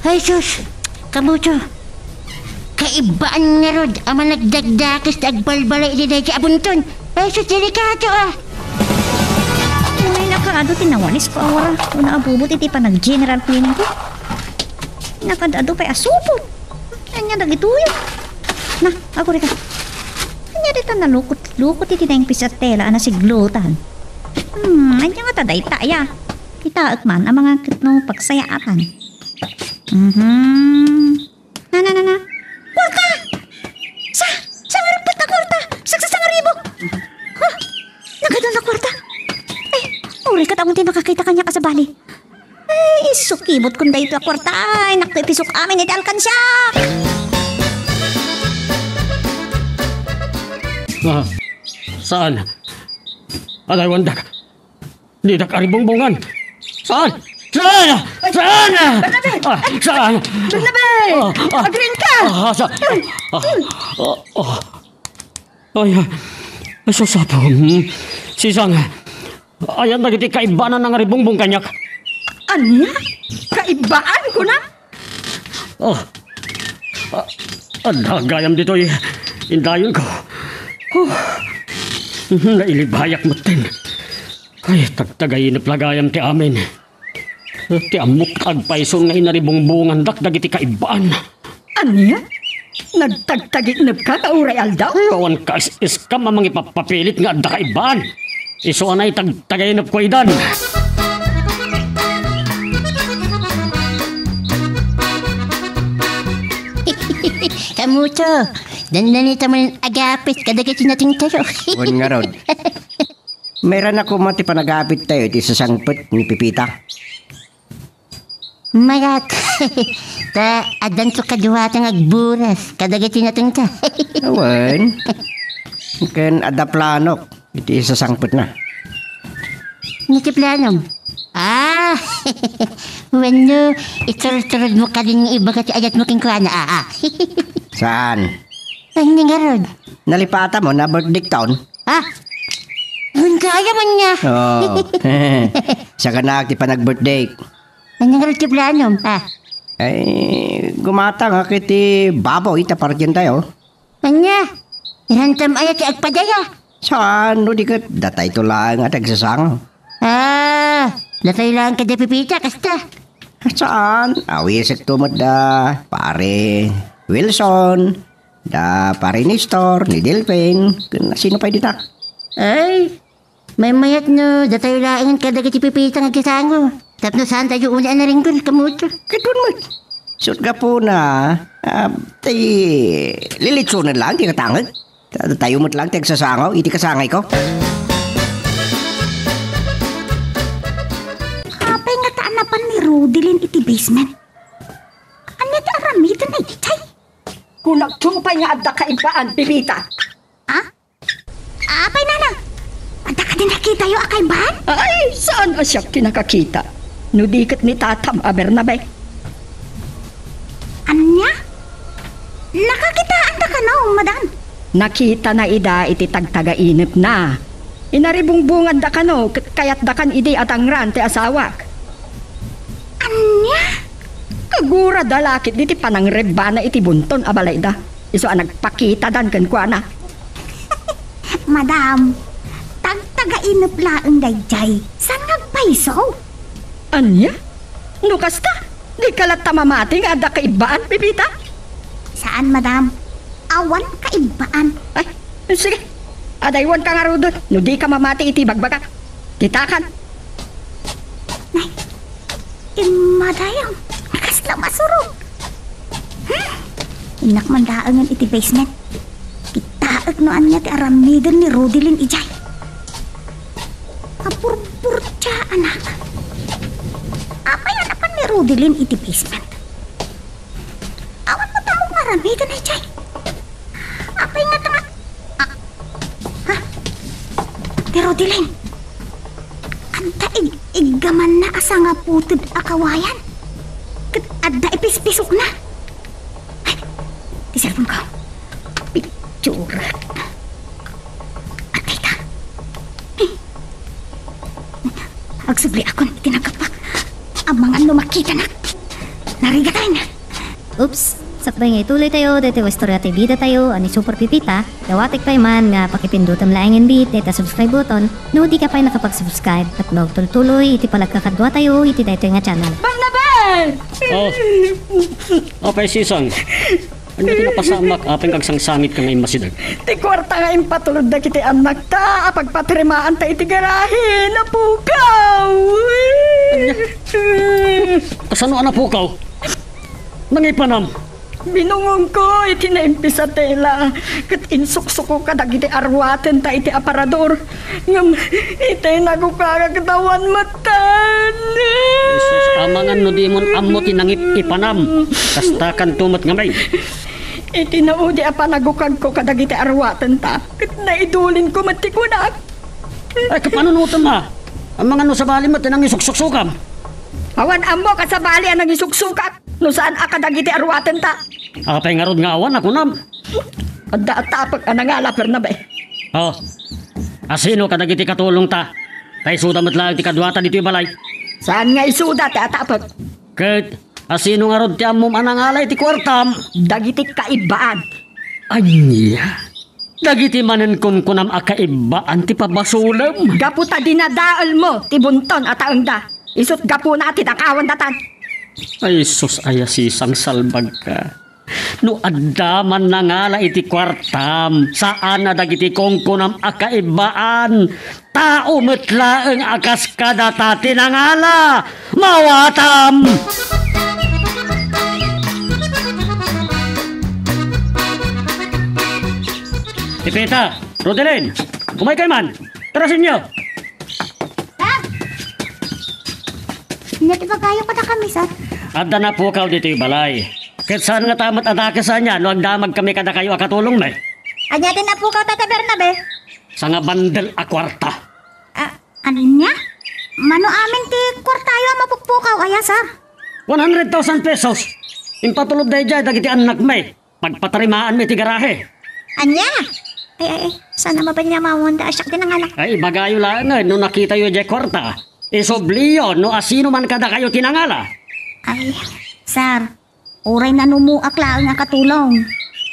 Ay sus! Kamoto! Kaibbaan ngarud a managdagdakes ti agbalbala iti daydi a bunton. Ay sus, delikado a! Kaadu ti nawalisko a wara, no naabubot iti panag-general cleaning ko. Nakaad-adu pay a supot. Ania dagitoy? Na, agurika. Ania dita nalukot-lukot iti naingpis a tela a nasiglutan? Hmm, ania ngata dayta, aya? Kitaek man a mangan ket no pagsayaatan. Mhm. Na, na, na, na. Kuarta! Sa, sangaribu a kuarta! Sagsasangaribu! Huh! Nagadu a kuarta! Ay, uray ket awan ti makakita kaniak a sabali. Ay, isukibot kon daytoy a kuarta. Ay, naku, ipisok amin iti alkansiak! Ah, saan? Adaywandak. Didak aribungbungan. Saan? Saan? Saan? Bernabe! Ah, saan? Bernabe! Ah, ah. Agriin ka! Ah, sa-, ah, ah, ah. Ay, ah, ay, sus, Apo. Hmm. Sisang, ayan dagiti kaibbaan a nangaribungbong kaniak. Ania? Kaibbaan, kuna? Oh. Ah, adda gayam ditoy indayonko. Oh. Nailibayak metten. Ay, tagtagainep la gayam ti amin. Ti ammok, agpayson nga inaribungbongandak dagiti kaibbaan. Ania? Nagtagtaginepka nga uray aldaw? Ay, awan ka is-iskam a mangipapapilit nga adda kaibbaan. Isu a naitagtagainepko idan. Kamuto, dandani ta manen agapit kadagiti natengtayo. Wen ngarud. Mairanak koma ti panagapit tayo iti sasangpet ni Pipita. Mayat, ta addanto kaduata nga agburas kadagiti natengta. Awan. Ken adda planok iti sasangpetna. Ania ti planom? Ah! Wenno, iturturod mo kadin nga ibaga ti ayat mo kenkuana, aa. Saan? Ay, ni ngarud. Nalipata mo na birthday taon? Ah! Wen kaya man niya. Oo. Sakanak ti panag-birthday. Ania ngarud ti planom, ah? Ay, gumatangak iti baboy ta party tayo. Ania? Irantam aya ti agpadaya? Saan, no di ket datayto laeng a ti agsasango. Ah, datay laeng kadi Pipita, kasta? Saan, awisekto met da pare Wilson, da pare Nestor, ni Delfin, ken sino pay dita? Ay, maymayat no datay laeng kadagiti Pipita nga agsasango. Tapno saan tayo uli a naringgol, kamuto. Ket wen met. Sut gapuna, ah, ti lilitsonen laeng ti katangek. Ta-, tayo met laeng ti agsasango iti kasangayko. Apay ngata a napan ni Rodelin iti basement? Ania ti aramidna idiay? Kunak pay nga adda kaibbaan, Pipita. Ah? Apay, Nanang? Adda kadi nakitayo a kaibbaan? Ay, saan a siak ti nakakita? No di ket ni tatam a Bernabe. Ania? Nakakitaanda kano, madam? Nakitana ida iti tagtagainepna. Inaribungbonganda kano ket kayatda kan idi a tangran ti asawak. Ania? Agurada la ketdi ti panangrebbana iti bunton a balayda. Isu a nagpakitadan kenkuana. Madam, tagtagainep laeng daydiay. Saan nga agpayso? Ania? No kasta, dika latta mamati nga adda kaibbaan, Pipita? Saan, madam. Awan kaibbaan. Ay, sige. Adaywanka ngaruden no dika mamati iti ibagbagak. Kitakan. Nay, immadayam. Kasla masurog. Hmm. Innak man laengen iti basement. Kitaek no ania ti aramiden ni Rodelin idiay. Aburburtiaanak. Apay a napan ni Rodelin iti basement? Awan met ammok nga aramiden idiay. Apay ngata nga, ah, ha? Ni Rodelin, adda ig-, iggamanna a sangaputed a kawayan. Ket adda ipispisokna. Ay, ti cellphone ko. Picture. Adda ita. Agsubliakon iti naggapuak. Amangan no makitanak. Narigatan. Oops, Sakbay nga ituloytayo daytoy a istorya ti bidatayo a ni Super Pipita, dawatek pay man nga pakipindutem laengen met dayta subscribe button no dika pay nakapag-subscribe tapno agtultuloy iti panagkakaduatayo iti daytoy nga channel. Barnabas! Oh. Apay, Sisang? Ania ti napasamak? Apay nga agsangsangitka nga immasideg? Ti kuarta nga impatulod dagiti annakta a pagpatirimaanta iti garahe, napukaw! Ania? Kasano a napukaw? Nangipanam? Binungongko iti naimpisatela, ket insuksuko kadagiti aruatenta iti aparador. Ngem itay nagukagak ket awan metten. Jesus, amangan no dimon ammo ti nangip-ipanam. Kastakanto met ngamin. Iti naudi a panagukagko kadagiti aruatenta, ket naidulinko met ti kunak. Ay, kapanunotem a. Amangan no sabali met ti nangisuksukam. Awan ammok a sabali a nangisuksukak no saan a kadagiti aruatenta. Apay ngarud nga awan a kunam? Adda a tapek a nangala, Bernabe. Oh, asino kadagiti katulongta? Ta isuda met laeng ti kaduata ditoy balay. Saan nga isuda ti atapek? Ket asino ngarud ti ammom a nangala iti kuartam? Dagiti kaibbaan. Ania? Dagiti manen kunkunam a kaibbaan ti pabasolem? Gapu ta dinadaelmo ti bunton a taengda, isut' gapuna ti dakawandatan. Ay, sus, aya, Sisang, salbagka. No adda man nangala iti kuartam, saan a dagiti kunkunam a kaibbaan. Tao met laeng a kas kadata ti nangala. Mawatam! Pepita, Rodelin, umaykayo man. Tara, sinyo. Sir! Ania ti ibagayo kadakami, sir? Adda napukaw ditoy balay. Ket saan ngata met a dakes ania no agdamagkami kadakayo a katulongmi? Ania ti napukaw, Tata Bernabe? Sangabandel a kuarta. Ah, ania? Mano amin ti kuartayo a mapukpukaw aya, sir? One hundred thousand pesos. Impatulod daydiay dagiti annakmi. Pagpatarimaanmi iti garahe. Ania? Ay, ay, ay. Saan a mabalinamawanda a siak ti nangala? Ay, ibagayo laengen no nakitayo diay kuarta. Isubliyo no asino man kadakayo ti nangala. Ay, sir. Uray nanumuak laeng a katulong.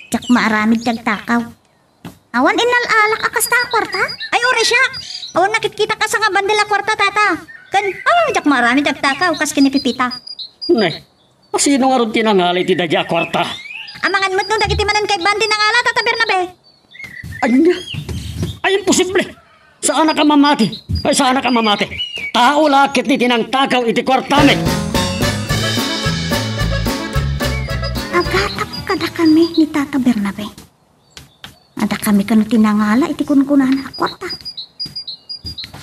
Diak maaramid ti agtakaw. Awan innal-alak a kasta a kuarta? Ay, uray siak. Awan nakitkitak a sangabandel a kuarta, tata. Ken, ah, diak maaramid ti agtakaw, kas ken ni Pepita. Ne, asino ngarud ti nangala iti daydiay a kuarta? Amangan met no dagiti manen kaibbaan ti nangala, Tata Bernabe. Ania? Ay, imposible! Saanak a mamati! Ay, saanak a mamati! Tao la ketdi ti nangtakaw iti kuartami! Agatap kadakami ni Tata Bernabe. Adda kami kano ti nangala iti kunkunana a kuarta.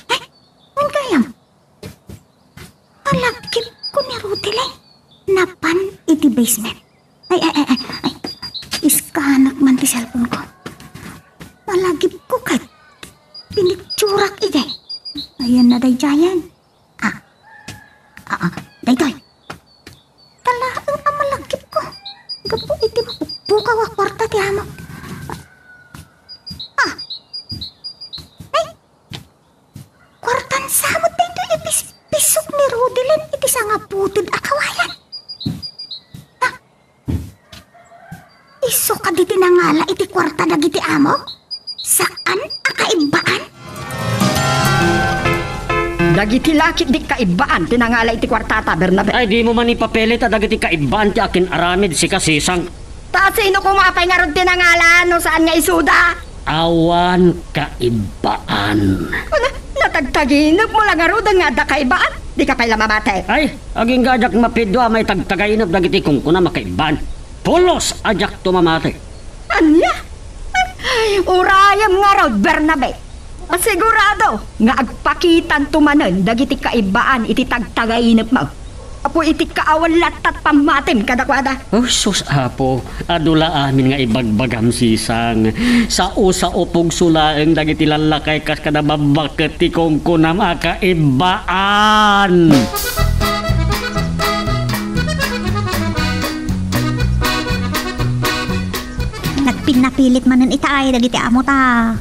Ay, wen gayam. Palagipko ni Rudy Lay. Napan iti basement. Ay, ay, ay, ay, ay. Iskanak man ti cellphone ko. Palagipko ket pinicturak idiay. Ayan na daydiayen. Ah. Ah, ah. Daytoy. Talaeng a malagipko. Gapu iti mapukpukaw a kuarta ti amo. Ah. Ay. Kuartan sa met daytoy ipispisok ni Rudy Lay iti sangaputed a kawayan. Ah. Isu kadi ti nangala iti kuarta dagiti amo? Saan a kaibbaan? Dagiti la ketdi kaibbaan ti nangala iti kuartata, Bernabe. Ay, dimo man ipapilit a dagiti kaibbaan ti akin-aramid, sika, Sisang. Ta sino koma pay ngarud ti nangala no saan nga isuda? Awan kaibbaan. Ano? Natagtaginepmo la ngaruden nga adda kaibbaan? Dika pay la mamati. Ay, agingga a diak mapidua a maitagtagainep dagiti kunkunam a kaibbaan. Pulos a diakto mamati. Ania? Ay, urayem ngarud, Bernabe. Sigurado nga agpakitanto manen dagiti kaibbaan iti tagtagainepmo. Apo iti kaawan lattat pammatim kadakuada. Oh, sus, Apo, adu la amin nga ibagbagam, Sisang. Sao-sao pugso laeng dagiti lallakay kas kada babbaket ti kunkunam a kaibbaan. Nagpinnapilit manen ita ay dagiti amo ta.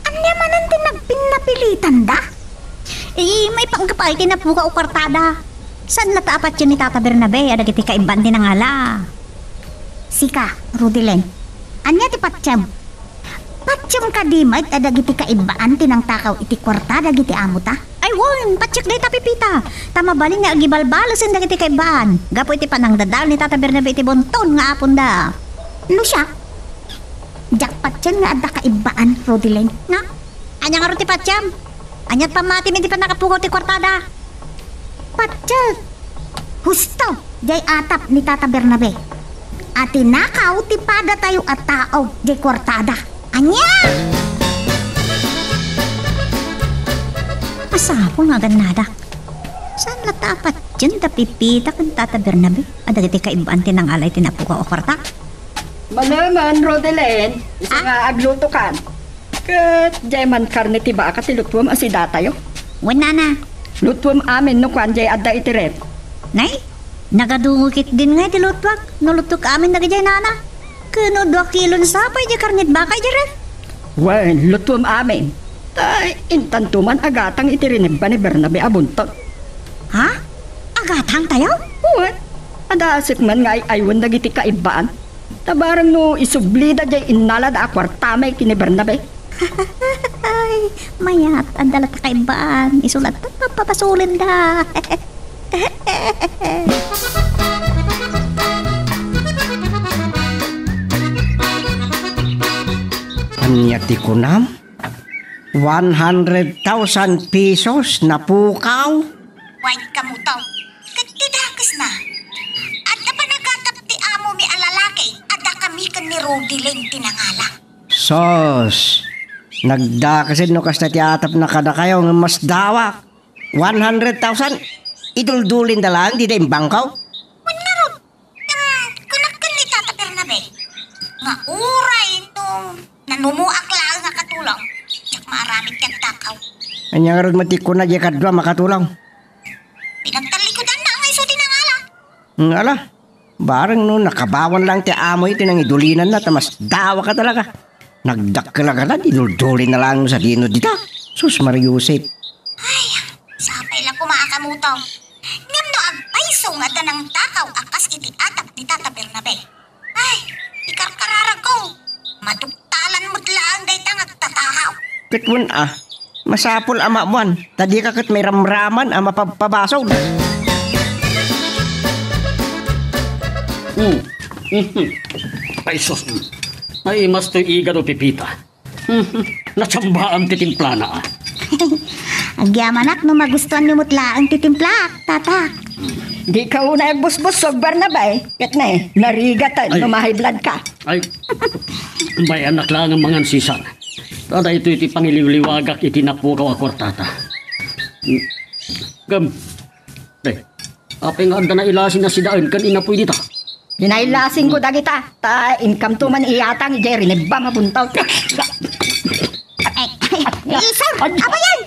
Ania manen ti nagpinnapilitanda? Eh, maipanggap ay ti napukaw a kuartada. Saan la ta a patien ni Tata Bernabe a dagiti kaibbaan ti nangala? Sika, Rudilen, ania ti patiem? Patiem kadi met a dagiti kaibbaan ti nangtakaw iti kuarta dagiti amota? Ay wen, patiek dayta, Pepita. Ta mabalin nga agibalbalesen dagiti kaibbaan gapu iti panangdadael ni Tata Bernabe iti bunton nga aponda. No siak, diak patien nga adda kaibbaan, Rudilen. Nga? Ania ngarud ti patiem? Aniat pammatim iti pannakapukaw ti kuartada? Patien! Husto! Diay atap ni Tata Bernabe a tinakaw ti padatayo a tao diay kuartada. Ania? Masapul nga agannadak. Saan latta a patien da Pepita ken Tata Bernabe a dagiti kaibbaan ti nangala iti napukaw a kuarta? Manemen, Rodelin, isu Ah? nga aglutokan. Ket diay man karne ti baka ti lutuem a sidatayo. Wen, nana. Lutuem amin no kuan diay adda iti ref. Nay, nagadungo ketdin nga iti lutuak. No lutuek amin dagijay, nana. Ken no dua kilon sapay diay karne ti baka idiay ref. Wen, lutuem amin. Ta intanto man a gatang iti rinebba ni Bernabe a buntot. Ha? Agatangtayo? Wen, adda asek man nga ay-aywen dagiti kaibbaan. Ta bareng no isublida diay innalada a kuartami ken ni Bernabe. Ay, mayat, adda latta kaibbaan. Isu latta papabasolenda. Ania ti kunam? One hundred thousand pesos napukaw? Wen, kamuto. Ket ti dakesna, adda panagatap ti amomi a lalaki a dakami ken ni Rudy Lane ti nangala. Sos, nagdakesen no kasta ti atapna kadakayo ngem masdawak. One hundred thousand? Iduldulinda laeng dida imbangko? Wen ngarud, ngem kunak ken ni Tata Bernabe nga uray no nanumoak laeng a katulong, diak maaramid ti agtakaw. Ania ngarud met ti kuna diay kadua makatulong? Pinagtallikudanna nga isu ti nangala. Ngala, bareng no nakabawan laeng ti amoy ti nangidulinanna ta masdawak a talaga. Nagdakkel a ganad, iduldulinna laeng no sadino dita. Sus, Maria Josep. Ay, sapay la koma a kamuto. Ngem no agpayso nga adda nangtakaw a kas iti atap ni Tata Bernabe, ay, ikarkararagko. Maduktalan met laeng dayta nga agtatakaw. Ket wen a, masapul a maammoan, ta dika ket mairamraman a mapabpabasol. Hmm. Mhm. Ay, sus. Ay, mas toy igado, Pepita. Mhm. Natsambaam ti timplana, a. Agyamanak no magustuanyo met laeng ti timplaak, Tata. Dika unay agbusbussog, Bernabe. Ket ne, narigaten Ay. no ma-high blood ka. Ay, bay-annak laeng a mangan, Sisang. Ta daytoy ti pangiliwliwagak iti napukaw a kuartata. Ngem, eh, apay nga adda nailasin a sidaen ken inapuy dita? Dinailasinko dagita, ta inkamto man iyatang idiay rinebbam a buntaw. Eh, eh, sir, abayan!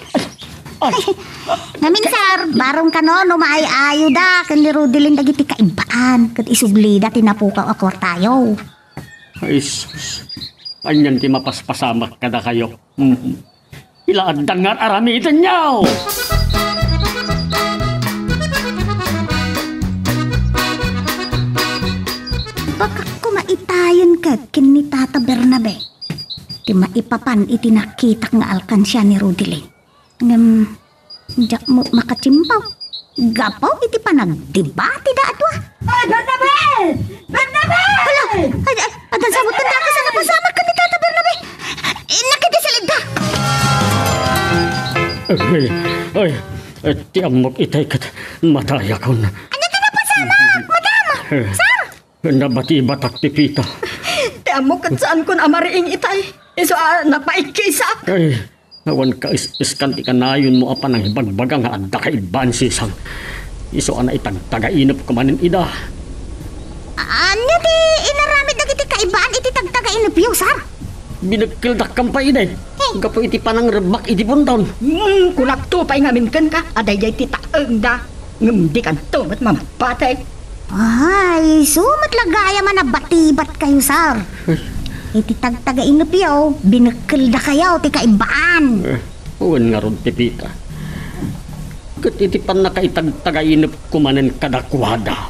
Ngamin, sir, barong kano no maay-ayoda ken ni Rudelin dagiti kaibbaan ket isublida ti napukaw a kuartayo. Ay, sus. Anian ti mapaspasamak kadakayo? Mm. Ila adda ngar-aramidenyo! Bakak koma itayen ket ken ni Tata Bernabe ti maipapan iti nakitak nga alkansia ni Rudelin. Ngem, diak met makatsimpaw. Gapu iti panagdebatida a dua. Ay, Bernabe! Bernabe! Hala! Ay, ay, addan sabot ti dakes a napasamak ken ni Tata Bernabe. Innak iti silidda! Ay, ay, ay, ti ammok itay ket madayakon. Ania ti napasamak, madam? Eh. Sir? Nabatibatak, Pepita. Ti ammok ket saankon a mariing itay. Isu a napaikkisak. Ay, awan ka is-iskan ti kanayonmo a panangibagbaga nga adda kaibbaan, Sisang. Isu a naitagtagainepko manen ida. Ania ti inaramid dagiti kaibbaan iti tagtagainepyo, sir? Binekkeldakkan pay idi. Eh. Gapu iti panangrebbak iti buntaw. Hmm, kunakto pay ngamin kenka a daydiay ti taengda. Ngem dikanto met mamagpateg. Ay, isu met la gayam a nabatibatkayo, sir. Ay. Iti tagtagainepyo, binekkeldakayo ti kaibbaan. Eh, wen ngarud, Pepita. Ket iti pannakaitagtagainepko manen kadakuada,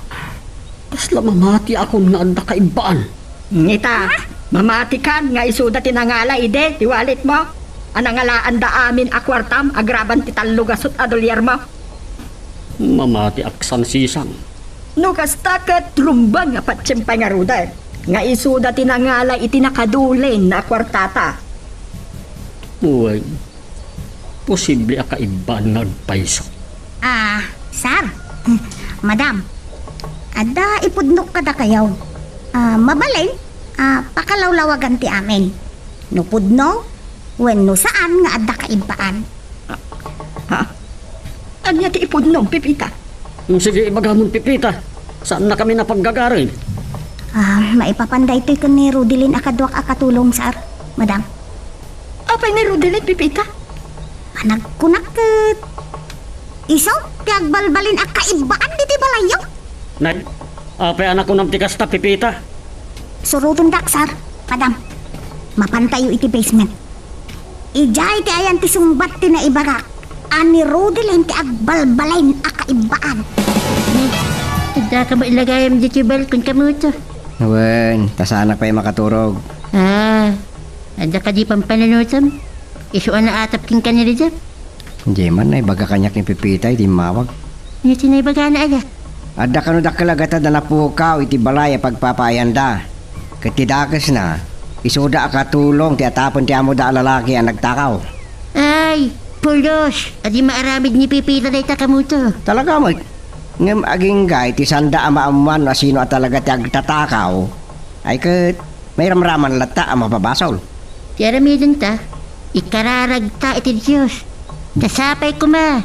Kasla mamatiakon nga adda kaibbaan. Ngita, mamatikan nga isuda ti nangala idi ti walletmo a nangalaanda amin a kuartam agraman ti tallo gasut a dolyarmo. Mamatiak, Sansisang. No kasta ket rumbeng a patiem pay ngaruden nga isuda ti nangala iti nakadulen a kuartata. Wen, posible a kaibbaan nga agpayso. Ah, sir. Madam, adda ipudnok kadakayo. Ah, mabalin, ah, pakalawlawagan ti amin. No pudno, wenno saan nga adda kaibbaan. Ha? Ania ti ipudnom, Pepita? Mm, sige, ibagamon, Pepita. Saannakami a paggagarin. Ah, maipapan daytoy ken ni Rodeline a kaduak a katulong, sir, madam. Apay ni Rodeline, Pepita? Panagkunak ket isu ti agbalbalin a kaibbaan ditoy balayyo. Nay, apay a nakunam ti kasta, Pepita? Surotendak, sir, madam. Mapantayo iti basement. Idiay ti ayan ti sungbat ti naibagak a ni Rodeline ti agbalbalin a kaibbaan. Adda ka met la gayam ditoy balkon, Kamuto? Wen, ta saanak pay makaturog. Ah, adda kadi pampananutam? Isu a naatap kenka ni Rizal? Diay man naibaga kaniak ni Pepita iti immawag. Ania ti naibagana, aya? Adda kano dakkel a gatad a napukaw iti balay a pagpapaayanda. Ket ti dakesna, isuda a katulong ti atapen ti amoda a lalaki a nagtakaw. Ay, pulos! Adi maaramid ni Pepita dayta, Kamuto. Talaga met. Ngem agingga iti sanda a maammuan no asino a talaga ti agtatakaw, ay ket mairamraman latta a mapabasol. Ti aramidenta, ikararagta iti Dios. Ta sapay koma,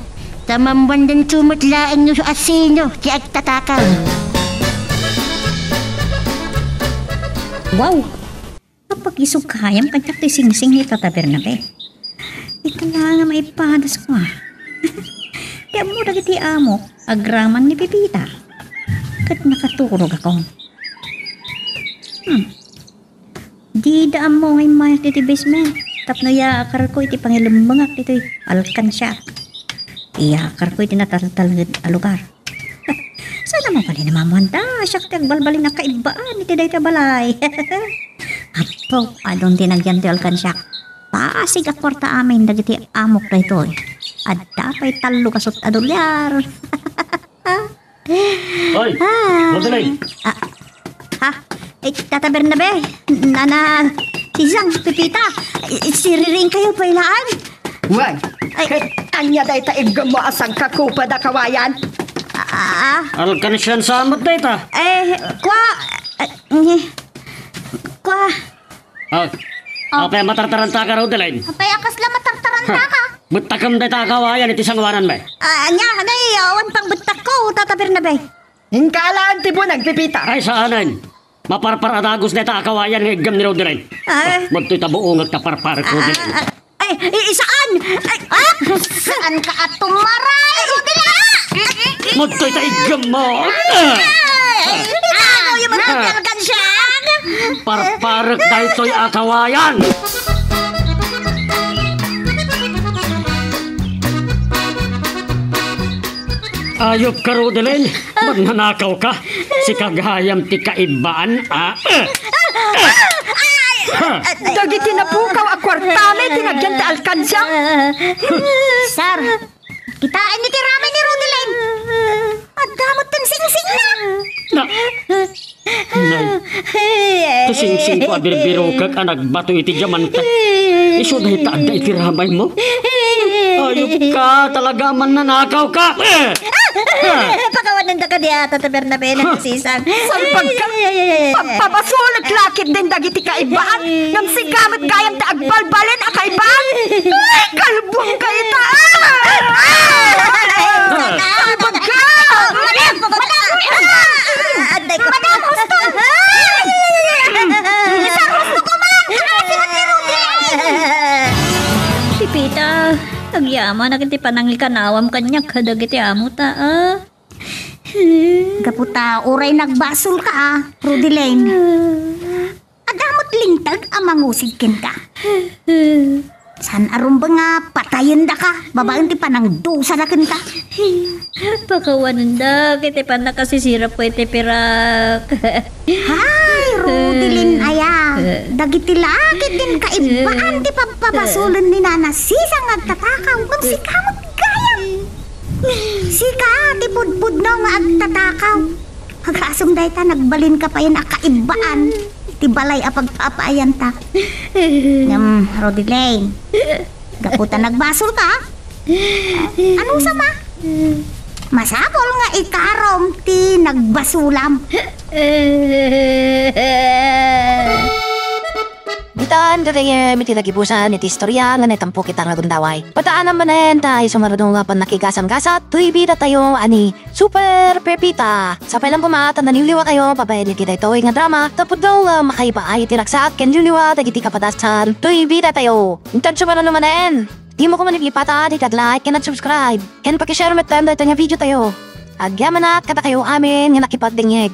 ta maammuandanto met laeng no asino ti agtatakaw. Wow! Napagisog gayam kaniak ti singsing ni Tata Bernabe. Ita laeng a maipadasko, a. Ti ammo dagiti amok, agraman ni Pepita. Ket nakaturogakon. Hmm. Dida ammo nga immayak ditoy basement tapno iyaakarko iti pangilemmengak ditoy alkansiak. Iyakarko iti nataltalged a lugar. Saan a mabalin a maammuanda a siak ti agbalbalin a kaibbaan iti dayta balay. Apo, adun ti nagyan ti alkansiak. Pasig a kuarta amin dagiti amok daytoy. Adda pay tallo gasut a dolyar. Oy, ah. Rodeline. Ah, ha? Eh, Tata Bernabe, Nana Sisang, Pepita, eh, siriring kayo pay laeng? Wen, ay. Ket ania dayta iggemmo a sangkakupad a kawayan? Ah, ah. Alkansian sa met dayta. Eh, kua, eh, nye, kua. Ah, oh. Apay a matartarantaka, Rodeline? Apay a kasla matartarantaka? Ha, bettakem dayta a kawayan iti sangoananmi. Ah, ania, anay, awan pang bettakko, Tata Bernabe. Inka alaen ti bunag, Pepita. Ay, saanen. Maparpar a dagus dayta a kawayan nga iggem ni Rodeline. Ah. Magtoy ta buongek ta parparek, Rodeline. Ah, ah, ah. Ay, i-, saan? Ay, ah! Saan ka at tumaray, Rodela? Magtoy ta iggemmo. Ay, ano yung magtatalgan siya? Parparek daytoy a kawayan. Ayop ka, Rodeline. Magnanakaw ka. Sika gayam ti kaibbaan, a. Ha! Dagiti napukaw a kuartami ti nagyan ti alkansia. Sir, kitaen iti ramay ni Rodeline. Adda met ti singsingna. Na, nay, ti singsingko a birbirokek a nagbato iti diamante. Isu dayta adda iti ramaymo. Ayop ka, talaga a mannanakaw ka. Eh! Pakawananda kadi a, Tata Bernabe, Nana Sisang. Salbag ka. Ay, ay, ay, ay, ay. Pagpabasolek la ketdin dagiti kaibbaan. Ngem sika met gayam ti agbalbalin a kaibbaan. Ay, kalbuang ka ita. Ay, salbag ka. Madam, husto! Ay! Isang husto ko man! Ay, si Ate Ruby! Pipita, agyamanak iti panangikanawam kaniak kadagiti amota, a. Gapu ta uray nagbasol ka, a, Rudy Lane. Adda met linteg a mangusig kenka. Saan a rumbeng nga patayendaka babaen ti panangdusada kenka? Pakawanendak iti pannakasisirapko iti pirak. Hay, Rodelin aya. Dagiti la ketdin kaibbaan ti pabpabasolen ni Nana Sisa nga agtatakaw. Ngem sika met gayam. Sika ti pudpudno nga agtatakaw. Agasem dayta, nagbalinka payen a kaibbaan ti balay a pagpaapaayanta. Ngem, Rodelin, gapu ta nagbasolka, ano sa ma? Masapul nga ikarom ti nagbasolam. Ditan gagayem iti nagibusan iti istorya nga naitampok ita nga gundaway. Padaanam manen ta isu nga adu nga pannakigasam-gasat toy bidatayo a ni Super Pepita. Sapay lang koma ta naliwliwatayo babaen iti daytoy nga drama tapno nga makaibaay ti ragsak ken liwliwa dagiti kapadasan toy bidatayo. Intan sumaro no manen. Dimo koma maglipatan iti ag-like ken ag-subscribe ken paki-share metten daytoy nga video tayo. Agyamanak kadakayo amin nga nakipagdengngeg.